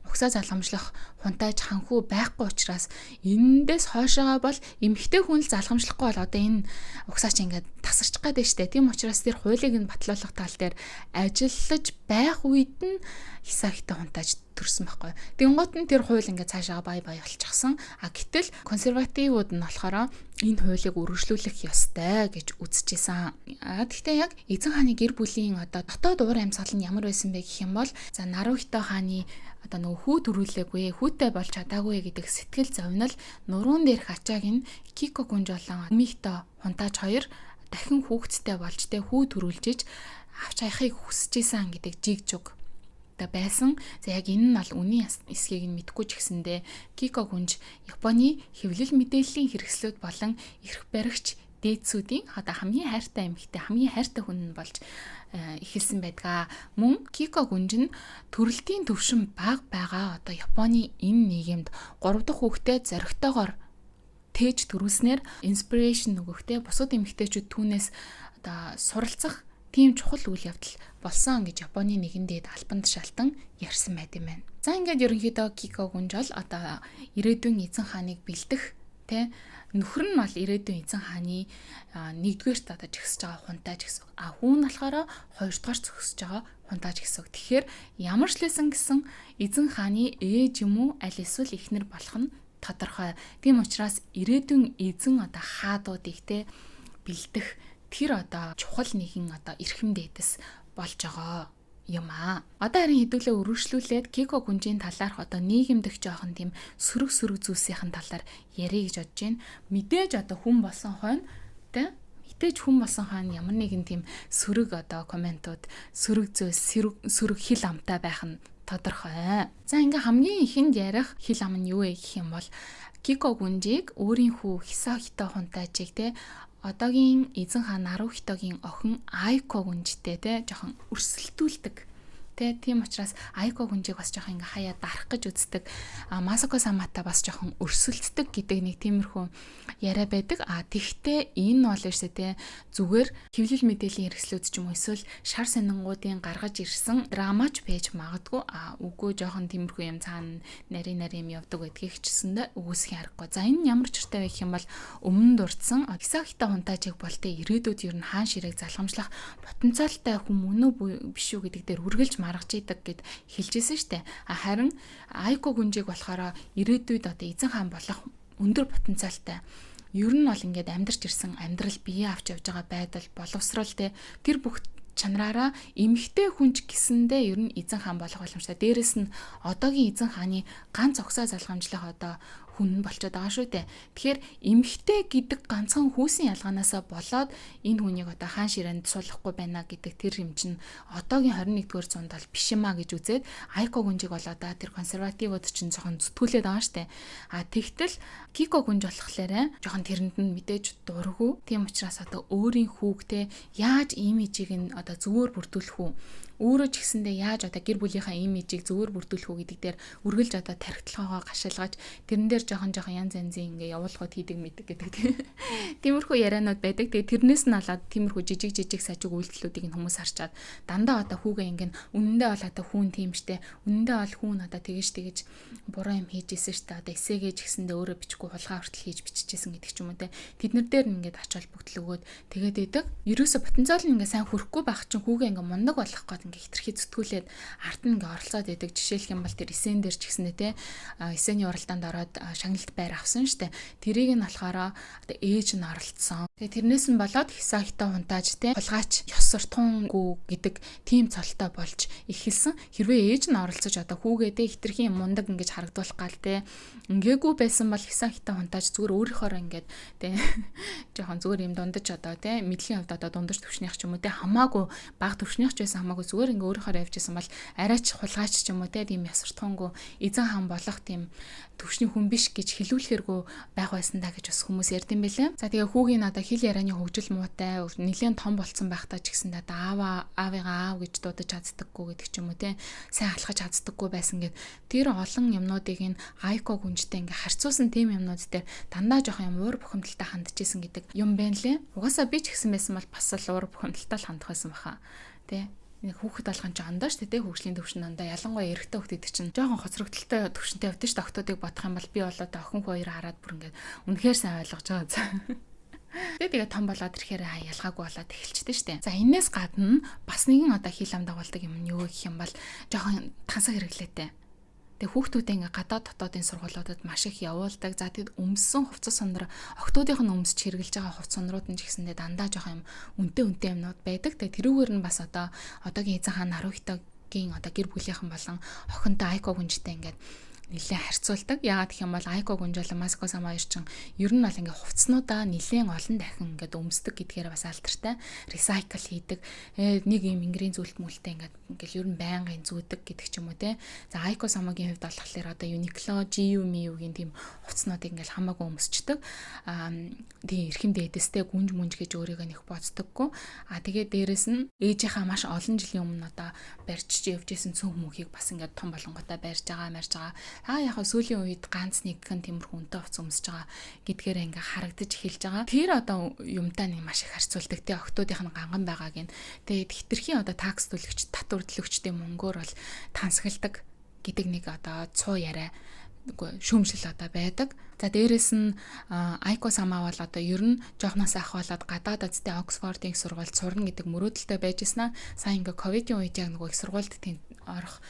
угсаа залгамжлах хунтайж ханхүү байхгүй учраас эндээс хойшоогоо бол эмэгтэй хүн л залгамжлахгүй бол одоо энэ угсаа чи ингээд тасарчих гээд штэ. Тийм учраас тэр хуулийг нь батлуулах тал дээр ажиллаж байх үед нь Хисахито хунтайж төрсөн байхгүй. Тэнгуут нь тэр хууль ингээд цаашаа бай бай болчихсон. А гэтэл консервативууд нь болохоор энэ хуулийг үргэлжлүүлэх ёстой гэж үзчихсэн. А тэгтээ яг эзэн хааны гэр бүлийн одоо дотоод уур амьсгал нь ямар байсан бэ гэх юм бол, за, Нарухито хааны одоо нөгөө хүү төрүүлээгүй, хүүтэй болж чадаагүй гэдэг сэтгэл зовнил нуруун дээрх ачааг нь Кико гүнж болон Михто хунтааж хоёр дахин хүүхэдтэй болж тэ хүү төрүүлжиж авч хаяхыг хүсэж исэн гэдэг жиг жуг одоо байсан. За, яг энэ нь бол үнийн эсхийг нь мэдэхгүй ч гэсэндээ Кико гүнж Японы хэвлэл мэдээллийн хэрэгслүүд болон эрх баригч дээдсүүдийн одоо хамгийн хайртай эмэгтэй, хамгийн хайртай хүн нь болж эхэлсэн байдгаа. Мөн Кико гүнж нь төрөлтийн төвшин бага байгаа одоо Японы энэ нийгэмд 3 дахь хүүхдээ зоригтойгоор тээж төрүүлснээр inspiration өгөхтэй бусад эмэгтэйчүүд түүнээс одоо суралцах тийм чухал үйл явдал болсон гэж Японы нэгэн дээд албан тушаалтан ярьсан байт юм байна. За, ингээд ерөнхийдөө Кико гүнж бол одоо ирээдүйн эзэн хааныг бэлдэх тэ, нөхөр нь бол ирээдүйн эзэн хааны нэгдүгээрт одоо жигсэж байгаа хунтайж гэсэн. А хүн нь болохоор хоёрдугаар зөксөж байгаа хунтайж гэсэн. Тэгэхээр ямар ч лсэн гэсэн эзэн хааны ээж юм уу аль эсвэл эхнэр болох нь тодорхой. Тийм учраас ирээдүйн эзэн одоо хаадуудыг те бэлдэх тэр одоо чухал нэгэн одоо эрхэм дээдэс болж байгаа юм аа. Одоо харин хэдүүлээ өргөжлүүлээд Кико гүнжийн талаарх одоо нийгэмдэх жоохон тийм сөрөг сөрөг зүйлсийн талаар ярих гэж бодож байна. Мэдээж одоо хүн болсон хойно тэ, мэдээж хүн болсон хойно ямар нэгэн тийм сөрөг одоо комментууд, сөрөг зүйлс, сөрөг хил амтай байх нь тодорхой. За, ингээ хамгийн ихэнд ярих хил ам нь юу вэ гэх юм бол Кико гүнжийг өөрийн хүү Хисахито хунтайжиг те одоогийн эзэн хаан Нарухитогийн охин Айко гүнжтэй те жоохон өрсөлдүүлдэг Тэ, тийм учраас Айко гүнжийг бас жоохон ингээ хаяа дарах гэж үздэг. А Масако Самата бас жоохон өрсөлддөг гэдэг нэг тиймэрхүү яриа байдаг. А тэгтээ энэ бол ерөөсөө тэ зүгээр хэвлэл мэдээллийн хэрэгслүүд ч юм уу эсвэл шар сонингуудын гаргаж ирсэн драмач байж магадгүй. А үгүй, жоохон тиймэрхүү юм цаана нарийн нарийн юм явдаг байдгийг чсэндээ үгүйсэх аргагүй. За, энэ ямар ч учиртай вэ гэх юм бол өмнө дурдсан Хисахито Хунтаажиг бол тэ ирээдүйд ер нь хаан ширээг залхамжлах потенциалтай хүн мөн үү, биш үү гэдэг дээр үргэлж маргаж идэг гэд хэлжсэн штэ. А харин Айко гүнжийг болохоор ирээдүйд одоо эзэн хаан болох өндөр потенциалтай, ер нь бол ингээд амьдарч ирсэн амьдрал, бие авч явж байгаа байдал, боловсрол, те, тэр бүх чанараараа эмэгтэй хүн ч гэсэндээ ер нь эзэн хаан болох боломжтой. Дээрэс нь одоогийн эзэн хааны ганц угсаа залгамжлах одоо хүн болчиход байгаа шүү дээ. Тэгэхээр эмэгтэй гэдэг ганцхан хүүсийн ялгаанаасаа болоод энэ хүнийг одоо хаан ширээнд суулгахгүй байна гэдэг тэр юм чинь одоогийн 21-р зуунд бол биш юм а гэж үзээд Айко гүнжиг бол одоо тэр консервативууд чинь жоохон зүтгүүлээд байгаа шүү дээ. А тэгтэл Кико гүнж болохоор жоохон тэрэнд нь мэдээж дурггүй. Тийм учраас одоо өөрийн хүүгтэй яаж имижийг нь одоо зөвөр бүрдүүлэх үү? Өөрөө ч гэсэндээ яаж одоо гэр бүлийнхаа имижийг зөвөр бүрдүүлэх үү гэдэг дээр үргэлж одоо тархитлагаа гашилгаж, тэрэн дээр жоохон жоохон янз янзын ингээ явуулгууд хийдэг мэдэг гэдэг тийм. Тиймэрхүү яриануд байдаг. Тэгээ тэрнээс нь болоод тиймэрхүү жижиг жижиг сажиг үйлдэлүүдийг нь хүмүүс харчаад дандаа одоо хүүгээ ингээ үнэндээ бол одоо хүүн тийм штэ. Үнэндээ бол хүүн одоо тэгэж тэгэж буруу юм хийж исэн штэ. Одоо эсээгээ ч гэсэндээ өөрөө бичихгүй хулгай хүртэл хийж биччихсэн гэдэг ч юм уу те. Тэднэр дээр нь ингээд ач холбогдол өгөөд тэгээд идэг. Ерөөсө потенциал нь ингээ сайн хүрхгүй байх чинь хүүгээ ингээ мундаг болох гээд ингээ хитрхи зүтгүүлээд ард нь ингээ оролцоод идэг. Жишээлх юм бол тэр эсэн дээр ч гэсэндээ те, эсэний уралдаанд ороод шагналт байр авсан штэ. Тэрийг нь болохоор одоо ээж нь оролцсон. Тэгээ тэрнээс нь болоод Хисахито Хунтааж те хулгайч, ёс суртахуунгүй гэдэг тийм цолтой болж эхэлсэн. Хэрвээ ээж нь оролцож одоо хүүгээ те хитрхи мундаг ингэж харагдуулах гал те ингээгүй байсан бол Хисахито Хунтааж зүгээр өөрийнхоороо ингээд те жоохон зүгээр юм дундаж одоо те мэдлэгийн хувьд одоо дундаж төвшнийх ч юм уу те, хамаагүй бага төвшнийх ч байсан хамаагүй, зүгээр ингээ өөрийнхоороо явж исэн бол арайч хулгайч ч юм уу те, тийм ёс суртахуунгүй, эзэн хаан болох тийм төвшний хүн биш гэж хэлүүлэхэргүй байх байсан да гэж бас хүмүүс ярьд юм байлээ. За, тэгээ хүүгийн одоо хэл ярианы хөгжил муутай, нэлээд том болцсон байхдаа ч гэсэн одоо аава аавыгаа аав гэж дуудаж чаддаггүй гэдэг ч юм уу те, сайн алхаж чаддаггүй байсан гэд тэр олон юмнуудыг энэ Айко гүнжтэй ингээ харьцуулсан тийм юмнууд дээр дандаа жоохон юм уур бухимдалтай хандж исэн гэдэг юм байна лээ. Угаасаа би ч гэсэн байсан бол бас л уур бухимдалтай л хандах байсан баха. Тэ, нэг хүүхэд болгон ч ондоо шүү дээ, хөгжлийн төвшин ондоо, ялангуяа эрэгтэй хүүхэд гэдэг чинь жоохон хоцрогдолтой төвшөнтэй явдсан шүү дээ. Охтуудыг бодох юм бол би бол одоо охин хүү хоёр хараад бүр ингээд үнэхээр сайн ойлгож байгаа. Тэгээ том болоод ирэхээр ялгаагүй болоод эхэлчихдээ штэ. За, энээс гадна бас нэгэн одоо хил ам дагуулдаг юм нь юу гэх юм бол жоохон тансаг хэрэглээтэй. Тэгээ хүүхдүүдээ ингээ гадаад дотоодын сургуулиудад маш их явуулдаг. За, тэгэд өмссөн хувцас сундар, охтуудынх нь өмсч хэрэглэж байгаа хувцас сундрууд нь ч гэсэндээ дандаа жоохон юм үнэтэй үнэтэй юмнууд байдаг. Тэгээ тэрүүгээр нь бас одоо одоогийн эзэн хаан Нарухитогийн одоо гэр бүлийнхэн болон охинтой Айко гүнжтэй ингээд нэлээд харьцуулдаг. Яагаад гэх юм бол Айко гүнж болон Масако Сама хоёр чинь ер нь бол ингээ хувцснуудаа нэлээд олон дахин ингээд өмсдөг гэдгээр бас алдартай. Recycle хийдэг. Нэг юм ингэрийн зүйлт мүлтэй ингээд ингээл ер нь байнгын зүүдэг гэдэг ч юм уу те. За, Айко Самагийн хувьд болохоор одоо Uniqlo, GU, MIU-гийн тийм хувцснуудыг ингээл хамаагүй өмсчдөг. Аа, тийм эрхэм дээдэстэй гүнж мүнж гэж өөрийгөө нэг боддоггүй. Аа, тэгээд дээрэс нь ээжийнхаа маш олон жилийн өмнө одоо барьж явж исэн цөм мөнхийг бас ингээд том болонготой барьж байгаа, марж байгаа. Аа, яг сүүлийн үед ганц нэгхэн тиймэрхүү үнэтэй хувцас өмсөж байгаа гэдгээр ингээ харагдаж эхэлж байгаа. Тэр одоо юмтай нэг маш их харьцуулдаг те, охтуудынх нь ганган байгааг нь. Тэгээд хитрхийн одоо такс төлөгч, татвар төлөгчдийн мөнгөөр бол тансагладаг гэдэг нэг одоо цуу яриа, үгүй шүүмжлэл одоо байдаг. За, дээрэс нь Айко Сама бол одоо ер нь жоохноос ахуулаад гадаад азтай Оксфордын их сургуульд сурна гэдэг мөрөөдөлтэй байж ирсэн. Сайн ингээ ковидын үед яг нөгөө их сургуульд тийм орох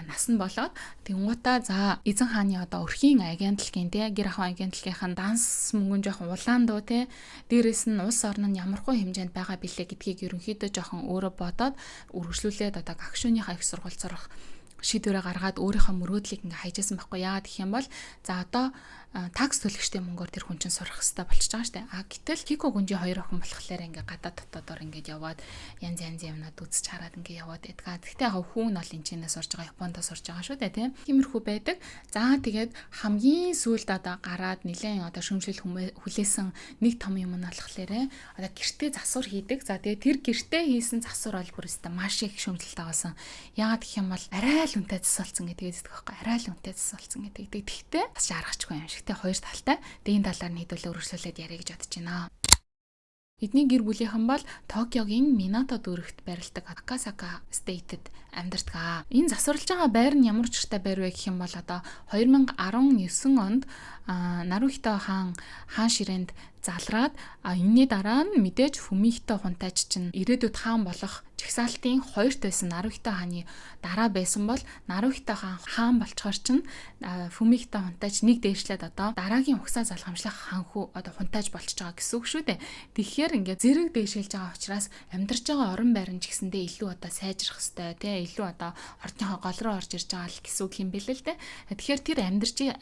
нас нь болоод тэнгуутаа, за, эзэн хааны одоо өрхийн агентлагийн те, гэр ахуйн агентлагийнх нь данс мөнгөн жоохон улаан дуу те, дээрэс нь улс орн нь ямархуу хэмжээнд байгаа билээ гэдгийг ерөнхийдөө жоохон өөрөө бодоод үргэлжлүүлээд одоо гагшууныхаа их сургууль сурах шийдвэрээ гаргаад өөрийнхөө мөрөөдлийг ингээ хайжсэн байхгүй. Яагаад гэх юм бол за одоо Tax төлөгчдийн мөнгөөр тэр хүн чинь сурах хэрэгтэй болчихж байгаа штэ. А гэтэл Кико гүнжи хоёр охин болохоор ингээ гадаад дотоодоор ингээд яваад янз янз юмнууд үзэж хараад ингээ яваад байдгаа. Гэхдээ яг хүн нь бол энэ чинээ сурж байгаа, Японд сурж байгаа шүү дээ, тийм. Тиймэрхүү байдаг. За, тэгээд хамгийн сүүлд одоо гараад нэлээд одоо шүүмжлэл хүлээсэн нэг том юм нь болохоор одоо гэртээ засвар хийдэг. За, тэгээд тэр гэртээ хийсэн засвар бол бүр өстой маш их шүүмжлэлт агуулсан. Яагаад гэх юм бол арай л үнэтэй засвалцсан гэдгийг зэдэг байхгүй. Арай л үнэтэй засвалцсан гэдэг. Тэгэхдээ бас аргачгүй юм шиг те, хоёр талтай. Тэгээ энэ талаар нь хэдүүлээ өргөжлүүлээд яриа гэж бодож байна. Эдний гэр бүлийнхэн бол Токиогийн Минато дүүрэгт байрладаг Акасака Estate-д амьдардаг. Энэ засварлаж байгаа байр нь ямар учиртай байр вэ гэх юм бол одоо 2019 онд Нарухито хаан хаан ширээнд залраад, энэний дараа нь мэдээж Фумихито хунтайч чинь ирээдүйд хаан болох жагсаалтын хоёрт байсан, Нарухито хааны дараа байсан бол Нарухито хаан хаан болчоор чинь Фумихито хунтайч нэг дээшлээд одоо дараагийн угсаа залгамжлах хаан хүү одоо хунтайж болчихж байгаа гэсэн үг шүү дээ. Тэгэхээр ингээд зэрэг дээшилж байгаа учраас амьдарч байгаа орон байр нь ч гэсэндээ илүү одоо сайжрах хэвээр тий, илүү одоо ордныхоо гол руу орж ирж байгаа л гэсэн үг юм бэлээ л дээ. Тэгэхээр тэр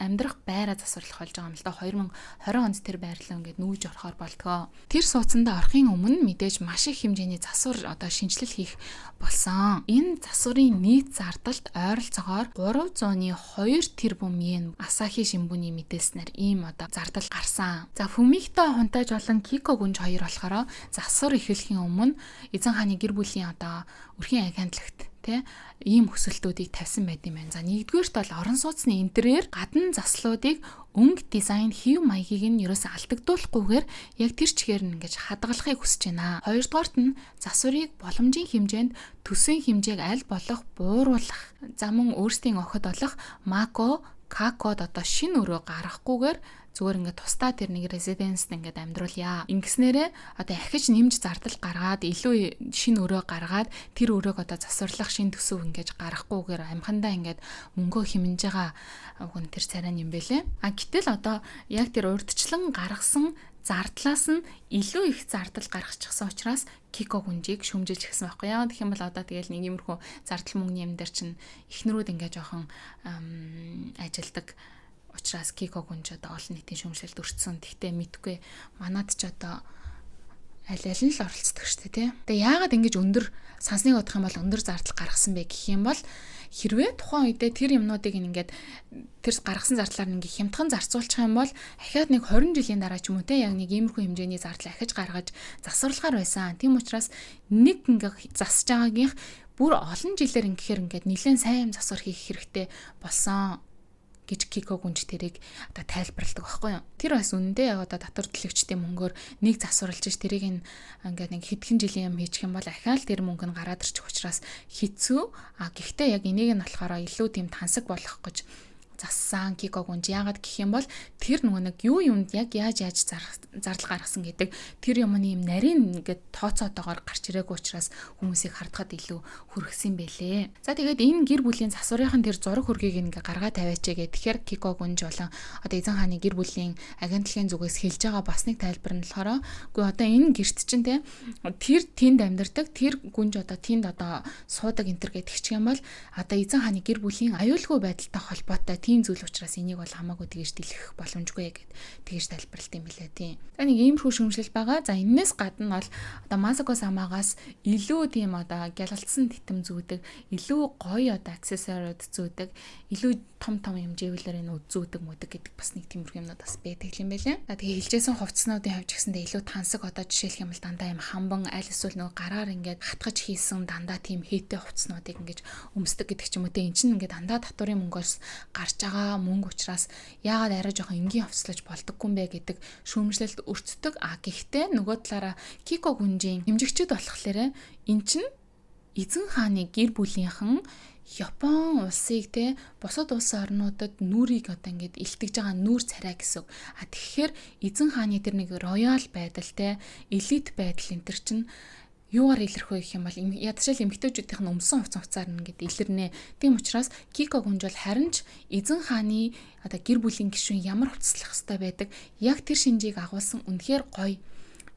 амьдрах байраа засварлах болж байгаа юм л да. 2020 онд тэр байрлал ингээд нүүж орохоор болдгоо. Тэр сууцандаа орохын өмнө мэдээж маш их хэмжээний засвар одоо шинэчлэл хийх болсон. Энэ засварын нийт зардалд ойролцоогоор 302 тэрбум йен, Асахи шимбүний мэдээлснээр ийм одоо зардал гарсан. За, Фумихито хунтайж болон Кико гүнж хоёр болохоор засвар эхлэхийн өмнө эзэн хааны гэр бүлийн одоо өрхийн агентлагт тэ ийм хүсэлтүүдийг тавьсан байт юм байна. За, нэгдүгээрт бол орон сууцны интерьер гадна заслуудыг өнгө, дизайн, хэв маягийг нь ерөөсөө алдагдуулахгүйгээр яг тэр чигээр нь ингэж хадгалахыг хүсэж байна. Хоёрдугаарт нь засварыг боломжийн хэмжээнд төсвийн хэмжээг аль болох бууруулах. За, мөн өөрсдийн охид болох Мако, Какод одоо шинэ өрөө гаргахгүйгээр зүгээр ингээд тусдаа тэр нэг residence ингээд амьдруулъя. Ингэснээрээ одоо ахиж нэмж зардал гаргаад, илүү шинэ өрөө гаргаад, тэр өрөөг одоо засварлах шинэ төсөв ингэж гаргахгүйгээр амхандаа ингээд мөнгөө хэмнэж байгаа уг нь тэр царай юм бэлээ. А гэтэл одоо яг тэр урдчлан гаргасан зардлаас нь илүү их зардал гаргачихсан учраас Кико гүнжийг шүмжилж гисэн байхгүй. Яагаад гэх юм бол одоо тэгэл нэг иймэрхүү зардал мөнгөний юм дээр чинь эхнэрүүд ингээ жоохон ажилдаг учраас Кико гүнж одоо олон нийтийн шүүмжлэлд өртсөн. Тэгтээ мэдгүй, манад ч одоо аль аль нь л оролцдог шүү дээ, тий. Тэгээ яагаад ингэж өндөр, сансныг бодох юм бол өндөр зардал гаргасан бэ гэх юм бол хэрвээ тухайн үедээ тэр юмнуудыг ингээд тэр гаргасан зардлаар ингээд хямдхан зарцуулчих юм бол ахиад нэг 20 жилийн дараа ч юм уу те, яг нэг иймэрхүү хэмжээний зардал ахиж гаргаж засварлахаар байсан. Тийм учраас нэг ингээд засаж байгаагийнх бүр олон жилээр ингэхээр ингээд нэлээд сайн юм засвар хийх хэрэгтэй болсон гэж Кико гүнж тэрийг одоо тайлбарладаг байхгүй юу. Тэр бас үнэндээ яг одоо татвар төлөгчдийн мөнгөөр нэг засварлаж ш тэрийг ингээд нэг хэдхэн жилийн юм хийчих юм бол ахаал тэр мөнгө нь гараад ирчих учраас хэцүү. А гэхдээ яг энийг нь болохоор илүү тийм тансаг болгох гэж зассан Кико гүнж. Яагаад гэх юм бол тэр нөгөө нэг юу юмд яг яаж яаж зардал гаргасан гэдэг тэр юмны юм нарийн ингээд тооцоотойгоор гарч ирээгүй учраас хүмүүсийг хардахад илүү хүргэсэн бэлээ. За, тэгээд энэ гэр бүлийн засварын тэр зураг хөргийг ингээ гаргаа тавиач гээ. Тэгэхээр Кико гүнж болон одоо эзэн хааны гэр бүлийн агентлагийн зүгээс хэлж байгаа бас нэг тайлбар нь болохоор үгүй, одоо энэ гэрт чинь те, тэр тэнд амьдардаг тэр гүнж одоо тэнд одоо суудаг энэ төр гэдэг ч юм бол одоо эзэн хааны гэр бүлийн аюулгүй байдалтай холбоотой тийм зүйл учраас энийг бол хамаагүй тэгэж дэлгэх боломжгүй гэд тэгэж тайлбарлалт юм билээ, тийм. За, нэг иймэрхүү шүүмжлэл байгаа. За, энэс гадна бол одоо Масако самагаас илүү тийм одоо гялалтсан титэм зүүдэг, илүү гоё одоо аксессуарууд зүүдэг, илүү том том юм jewelry нүүд зүүдэг мүдэг гэдэг бас нэг тиймэрхүү юмнууд бас байдаг юм байлээ. За, тэгээ хэлжсэн хувцснуудын хувьд ч гэсэндээ илүү тансаг, одоо жишээлх юм бол дандаа юм хамбан аль эсвэл нөгөө гараар ингээд хатгаж хийсэн дандаа тийм хийтэй хувцснуудыг ингээд өмсдөг гэдэг ч юм уу те. Эн чинь ингээд дандаа татварын мөнгөөс гарч байгаа мөнгө учраас яагаад арай жоохон энгийн хувцлаж болдоггүй юм бэ гэдэг шүүмжлэлд өртдөг. А гэхдээ нөгөө талаараа Кико гүнжийн хэмжигчд болохоор эн чинь эзэн хааны гэр бүлийнхэн Япон улсыг те, бусад улс орнуудад нүрийг одоо ингээд илтгэж байгаа нүүр царай гэсэн үг. А тэгэхээр эзэн хааны тэр нэг royal байдал те, элит байдал энэ төр чинь юугаар илэрх вэ гэх юм бол ядчил эмэгтэйчүүдийнх нь өмсөн хувцас хувцаар нь ингээд илэрнэ. Тийм учраас Кико гүнж бол харин ч эзэн хааны одоо гэр бүлийн гишүүн ямар хувцаслах хэвээр байдаг, яг тэр шинжийг агуулсан үнэхээр гоё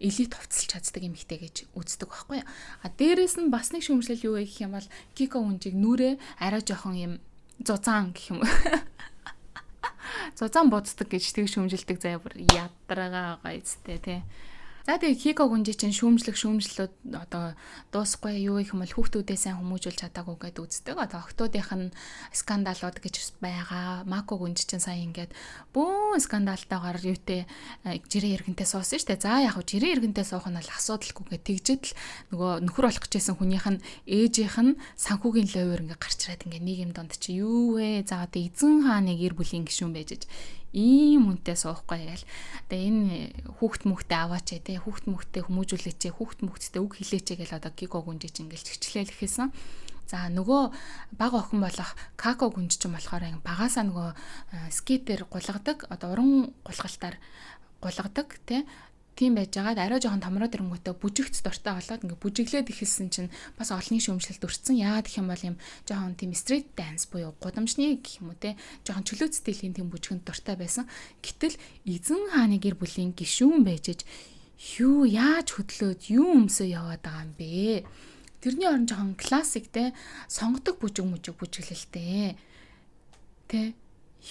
элит хувцалж чаддаг эмэгтэй гэж үздэг байхгүй юу. А дээрэс нь бас нэг шүүмжлэл юу вэ гэх юм бол Кико гүнжийг нүрээ арай жоохон юм зузаан гэх юм уу. Зузаан буддаг гэж тэг шүүмжилдэг заяа, бүр ядаргаа байгаа эцтэй тий. За, тэгээ Кико гүнжи чинь шүүмжлэх шүүмжлэлүүд одоо дуусахгүй. Юу их юм бол хүүхдүүдээ сайн хүмүүжүүлж чадаагүй гэдээ үздэг. Одоо охтуудынх нь скандалууд гэж байгаа. Мако гүнжи чинь сая ингээд бөөн скандалтайгаар юутэй жирийн иргэнтэй суусан шүү дээ. За, яг хөө жирийн иргэнтэй суух нь бол асуудалгүй гэж тэгжэд л нөгөө нөхөр болох гэжсэн хүнийх нь ээжийнх нь санхүүгийн lawyer ингээд гарч ирээд ингээд нийгэм донд чи юу вэ? За, одоо эзэн хааны гэр бүлийн гишүүн байж ийм хүнтэй суухгүй гээл. Тэгээ энэ хүүхд мөхтэй аваач те, хүүхд мөхтэй хүмүүжүүлээч, хүүхд мөхттэй үг хэлээч гээл одоо Кико гүнжиж ингээл хичлээл эхэлсэн. За, нөгөө бага охин болох Како гүнж чинь болохоор багасаа нөгөө скейтээр гулгадаг, одоо уран гулгалтаар гулгадаг тий. Тийм байж байгаад арай жоохон томроод ирэнгүүтээ бүжигт дуртай болоод ингээ бүжиглээд эхэлсэн чинь бас олонний шүүмжлэлд өртсөн. Яагаад гэх юм бол юм жоохон тийм street dance буюу гудамжны гэх юм уу те, жоохон чөлөөт стилийн тийм бүжгэнд дуртай байсан. Гэтэл эзэн хааны гэр бүлийн гишүүн байж иж юу яаж хөдлөөд юу өмсөө яваад байгаа юм бэ? Тэрний орон жоохон классик те, сонгодог бүжиг мүжиг бүжиглэлтэй. Тэ,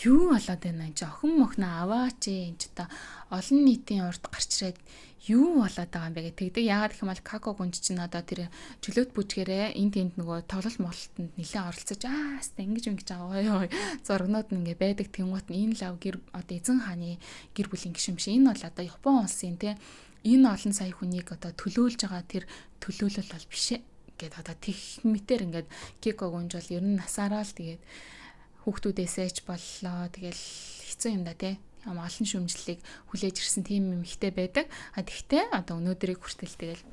юу болоод байна энэ чи, охин мохно аваач, энэ ч одоо олон нийтийн урд гарч ирээд юу болоод байгаа юм бэ гэх тэгдэг. Яагаад гэх юм бол Како гүнж чинь одоо тэр чөлөөт бүжгээрээ энд тэнд нөгөө тоглолт мололтонд нэлээд оролцож аа хаста ингэж ингэж байгаа ёо зургнууд нь ингээ байдаг. Тэнгуут нь энэ лав гэр одоо эзэн хааны гэр бүлийн гишүүн биш. Энэ бол одоо Япон улсын те, энэ олон сая хүнийг одоо төлөөлж байгаа тэр төлөөлөл бол биш ээ гэд одоо тех мэтэр ингээд Кико гүнж бол ер нь насаараа л тэгээд хүүхдүүдээсээ ч боллоо. Тэгэл хэцүү юм да тий. Юм олон шүүмжлэлийг хүлээж ирсэн тийм юм ихтэй байдаг. А тэгтээ одоо өнөөдрийг хүртэл тэгэл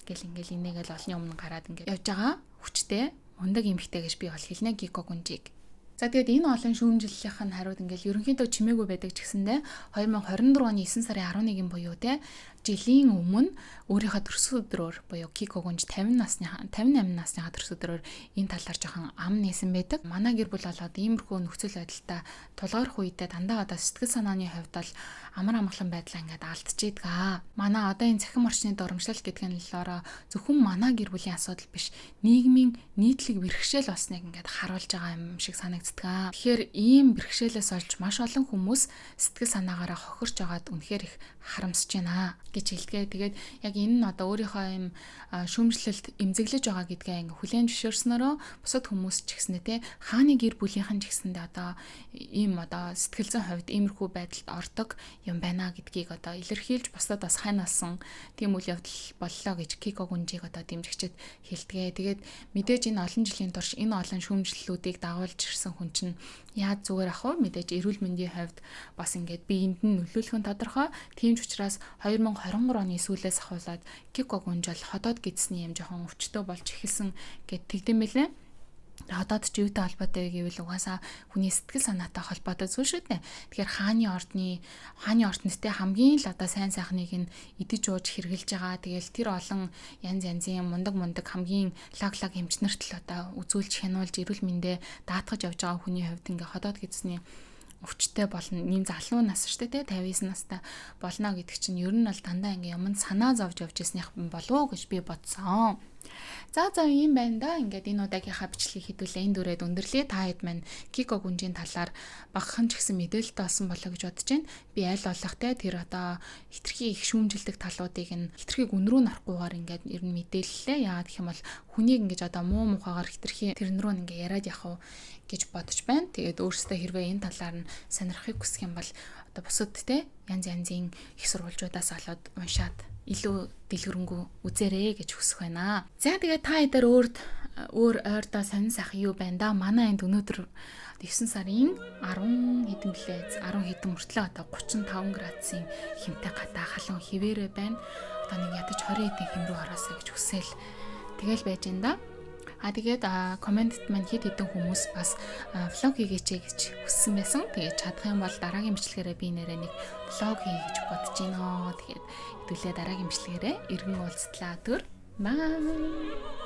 гэл ингээл инээгээл олонний өмнө гараад ингээд явж байгаа хүчтэй мундаг эмхтэй гэж би бол хэлнэ Кико гүнжийг. За, тэгээд энэ олон шүүмжлэлийнх нь хариуд ингээл ерөнхийдөө чимээгүй байдаг ч гэсэндээ 2024 оны 9 сарын 11-ийн буюу те, жилийн өмнө өөрийнхөө төрсөн өдрөөр буюу Кико гүнж 50 насны 58 насныхаа төрсөн өдрөөр энэ талаар жоохон ам нээсэн байдаг. Манай гэр бүл болоод иймэрхүү нөхцөл байдалтай тулгарх үедээ дандаа одоо сэтгэл санааны хувьд бол амар амгалан байдлаа ингээд алдчихийдэг аа. Манай одоо энэ цахим орчны дурамшлал гэдэг нь болохоор зөвхөн манай гэр бүлийн асуудал биш. Нийгмийн нийтлэг бэрхшээл болсныг ингээд харуулж байгаа юм шиг санагддаг. Тэгэхээр ийм бэрхшээлээс олж маш олон хүмүүс сэтгэл санаагаараа хохирч байгаад үнэхээр их харамсаж байна гэж хэлдэг. Тэгээд яг энэ нь одоо өөрийнхөө юм шүүмжлэлд эмзэглэж байгаа гэдгээ ингээ хүлээн зөвшөөрснөрөө бусад хүмүүс ч гэсэнээ те, хааны гэр бүлийнхэн ч гэсэндээ одоо ийм одоо сэтгэл зүйн хувьд иймэрхүү байдалд ордог юм байна гэдгийг одоо илэрхийлж бусдад бас хань алсан тийм үйл явдал боллоо гэж Кико гүнжийг одоо дэмжигчэд хэлдэг. Тэгээд мэдээж энэ олон жилийн турш энэ олон шүүмжлэлүүдийг дагуулж ирсэн хүн чинь яаж зүгээр ах вэ? Мэдээж эрүүл мэндийн хувьд бас ингээд биеинд нь нөлөөлөх нь тодорхой. Тийм ч учраас 2023 оны сүүлээс ахуулаад Кико гүнж бол ходоод гэдсний юм жоохон өвчтөө болж эхэлсэн гэд тэгдэм байлээ. Ходоод ч юутай холбоотой вэ гэвэл угаасаа хүний сэтгэл санаатай холбоотой зүйл шүү дээ. Тэгэхээр хааны ордонтой хамгийн л одоо сайн сайхныг нь идэж ууж хэрглэж байгаа. Тэгэл тэр олон янз янзын мундаг мундаг хамгийн лаг лаг эмчнэрт л одоо үзүүлж хянуулж эрүүл мэндээ даатгаж явж байгаа хүний хувьд ингээ ходоод гэдсний өвчтэй болно. Ийм залуу нас шүү дээ, 59 настай болно гэдэг чинь ер нь бол дандаа ингээ юмд санаа зовж явж ирснийх болов уу гэж би бодсон. За, ийм байна да. Ингээд энэ удаагийнхаа бичлэгийг хэдүүлээ энэ дүрээд өндөрлөе. Та хэд маань Кико гүнжийн талаар багахан ч гэсэн мэдээлэлтэй олсон болоо гэж бодож байна. Би аль болох те, тэр одоо хитрхи их шүүмжилдэг талуудыг нь хитрхи гүн рүү нарахгүйгээр ингээд ер нь мэдээллээ. Яагаад гэх юм бол хүнийг ингэж одоо муу мухагаар хитрхи тэрэн рүү ингээ яриад явах уу гэж бодож байна. Тэгээд өөрсдөө хэрвээ энэ талаар нь сонирхохыг хүсэх юм бол одоо бусад те, янз янзын их сурвалжуудаас олоод уншаад илүү дэлгэрэнгүй үзээрэй гэж хүсэх байна. За, тэгээд та хэдээр өөр өөр ойрдоо сонин сайхан юу байна да? Манай энд өнөөдөр 9 сарын 10 хэдэн блээ, 10 хэдэн мөртлөө одоо 35 градусын хэмтэй гадаа халуун хിവэрэ байна. Одоо нэг ядаж 20 хэдэн хэм рүү ороосоо гэж хүсэл тэгэл байж энэ да. А тэгээд комментэд маань хэд хэдэн хүмүүс бас vlog хийгээч гэж хүссэн байсан. Тэгээд чадах юм бол дараагийн бичлэгээрээ би нэрээ нэг vlog хий гэж бодож байна. Тэгээд хэдүүлээ дараагийн бичлэгээрээ эргэн уулзтлаа. Түр. Bye.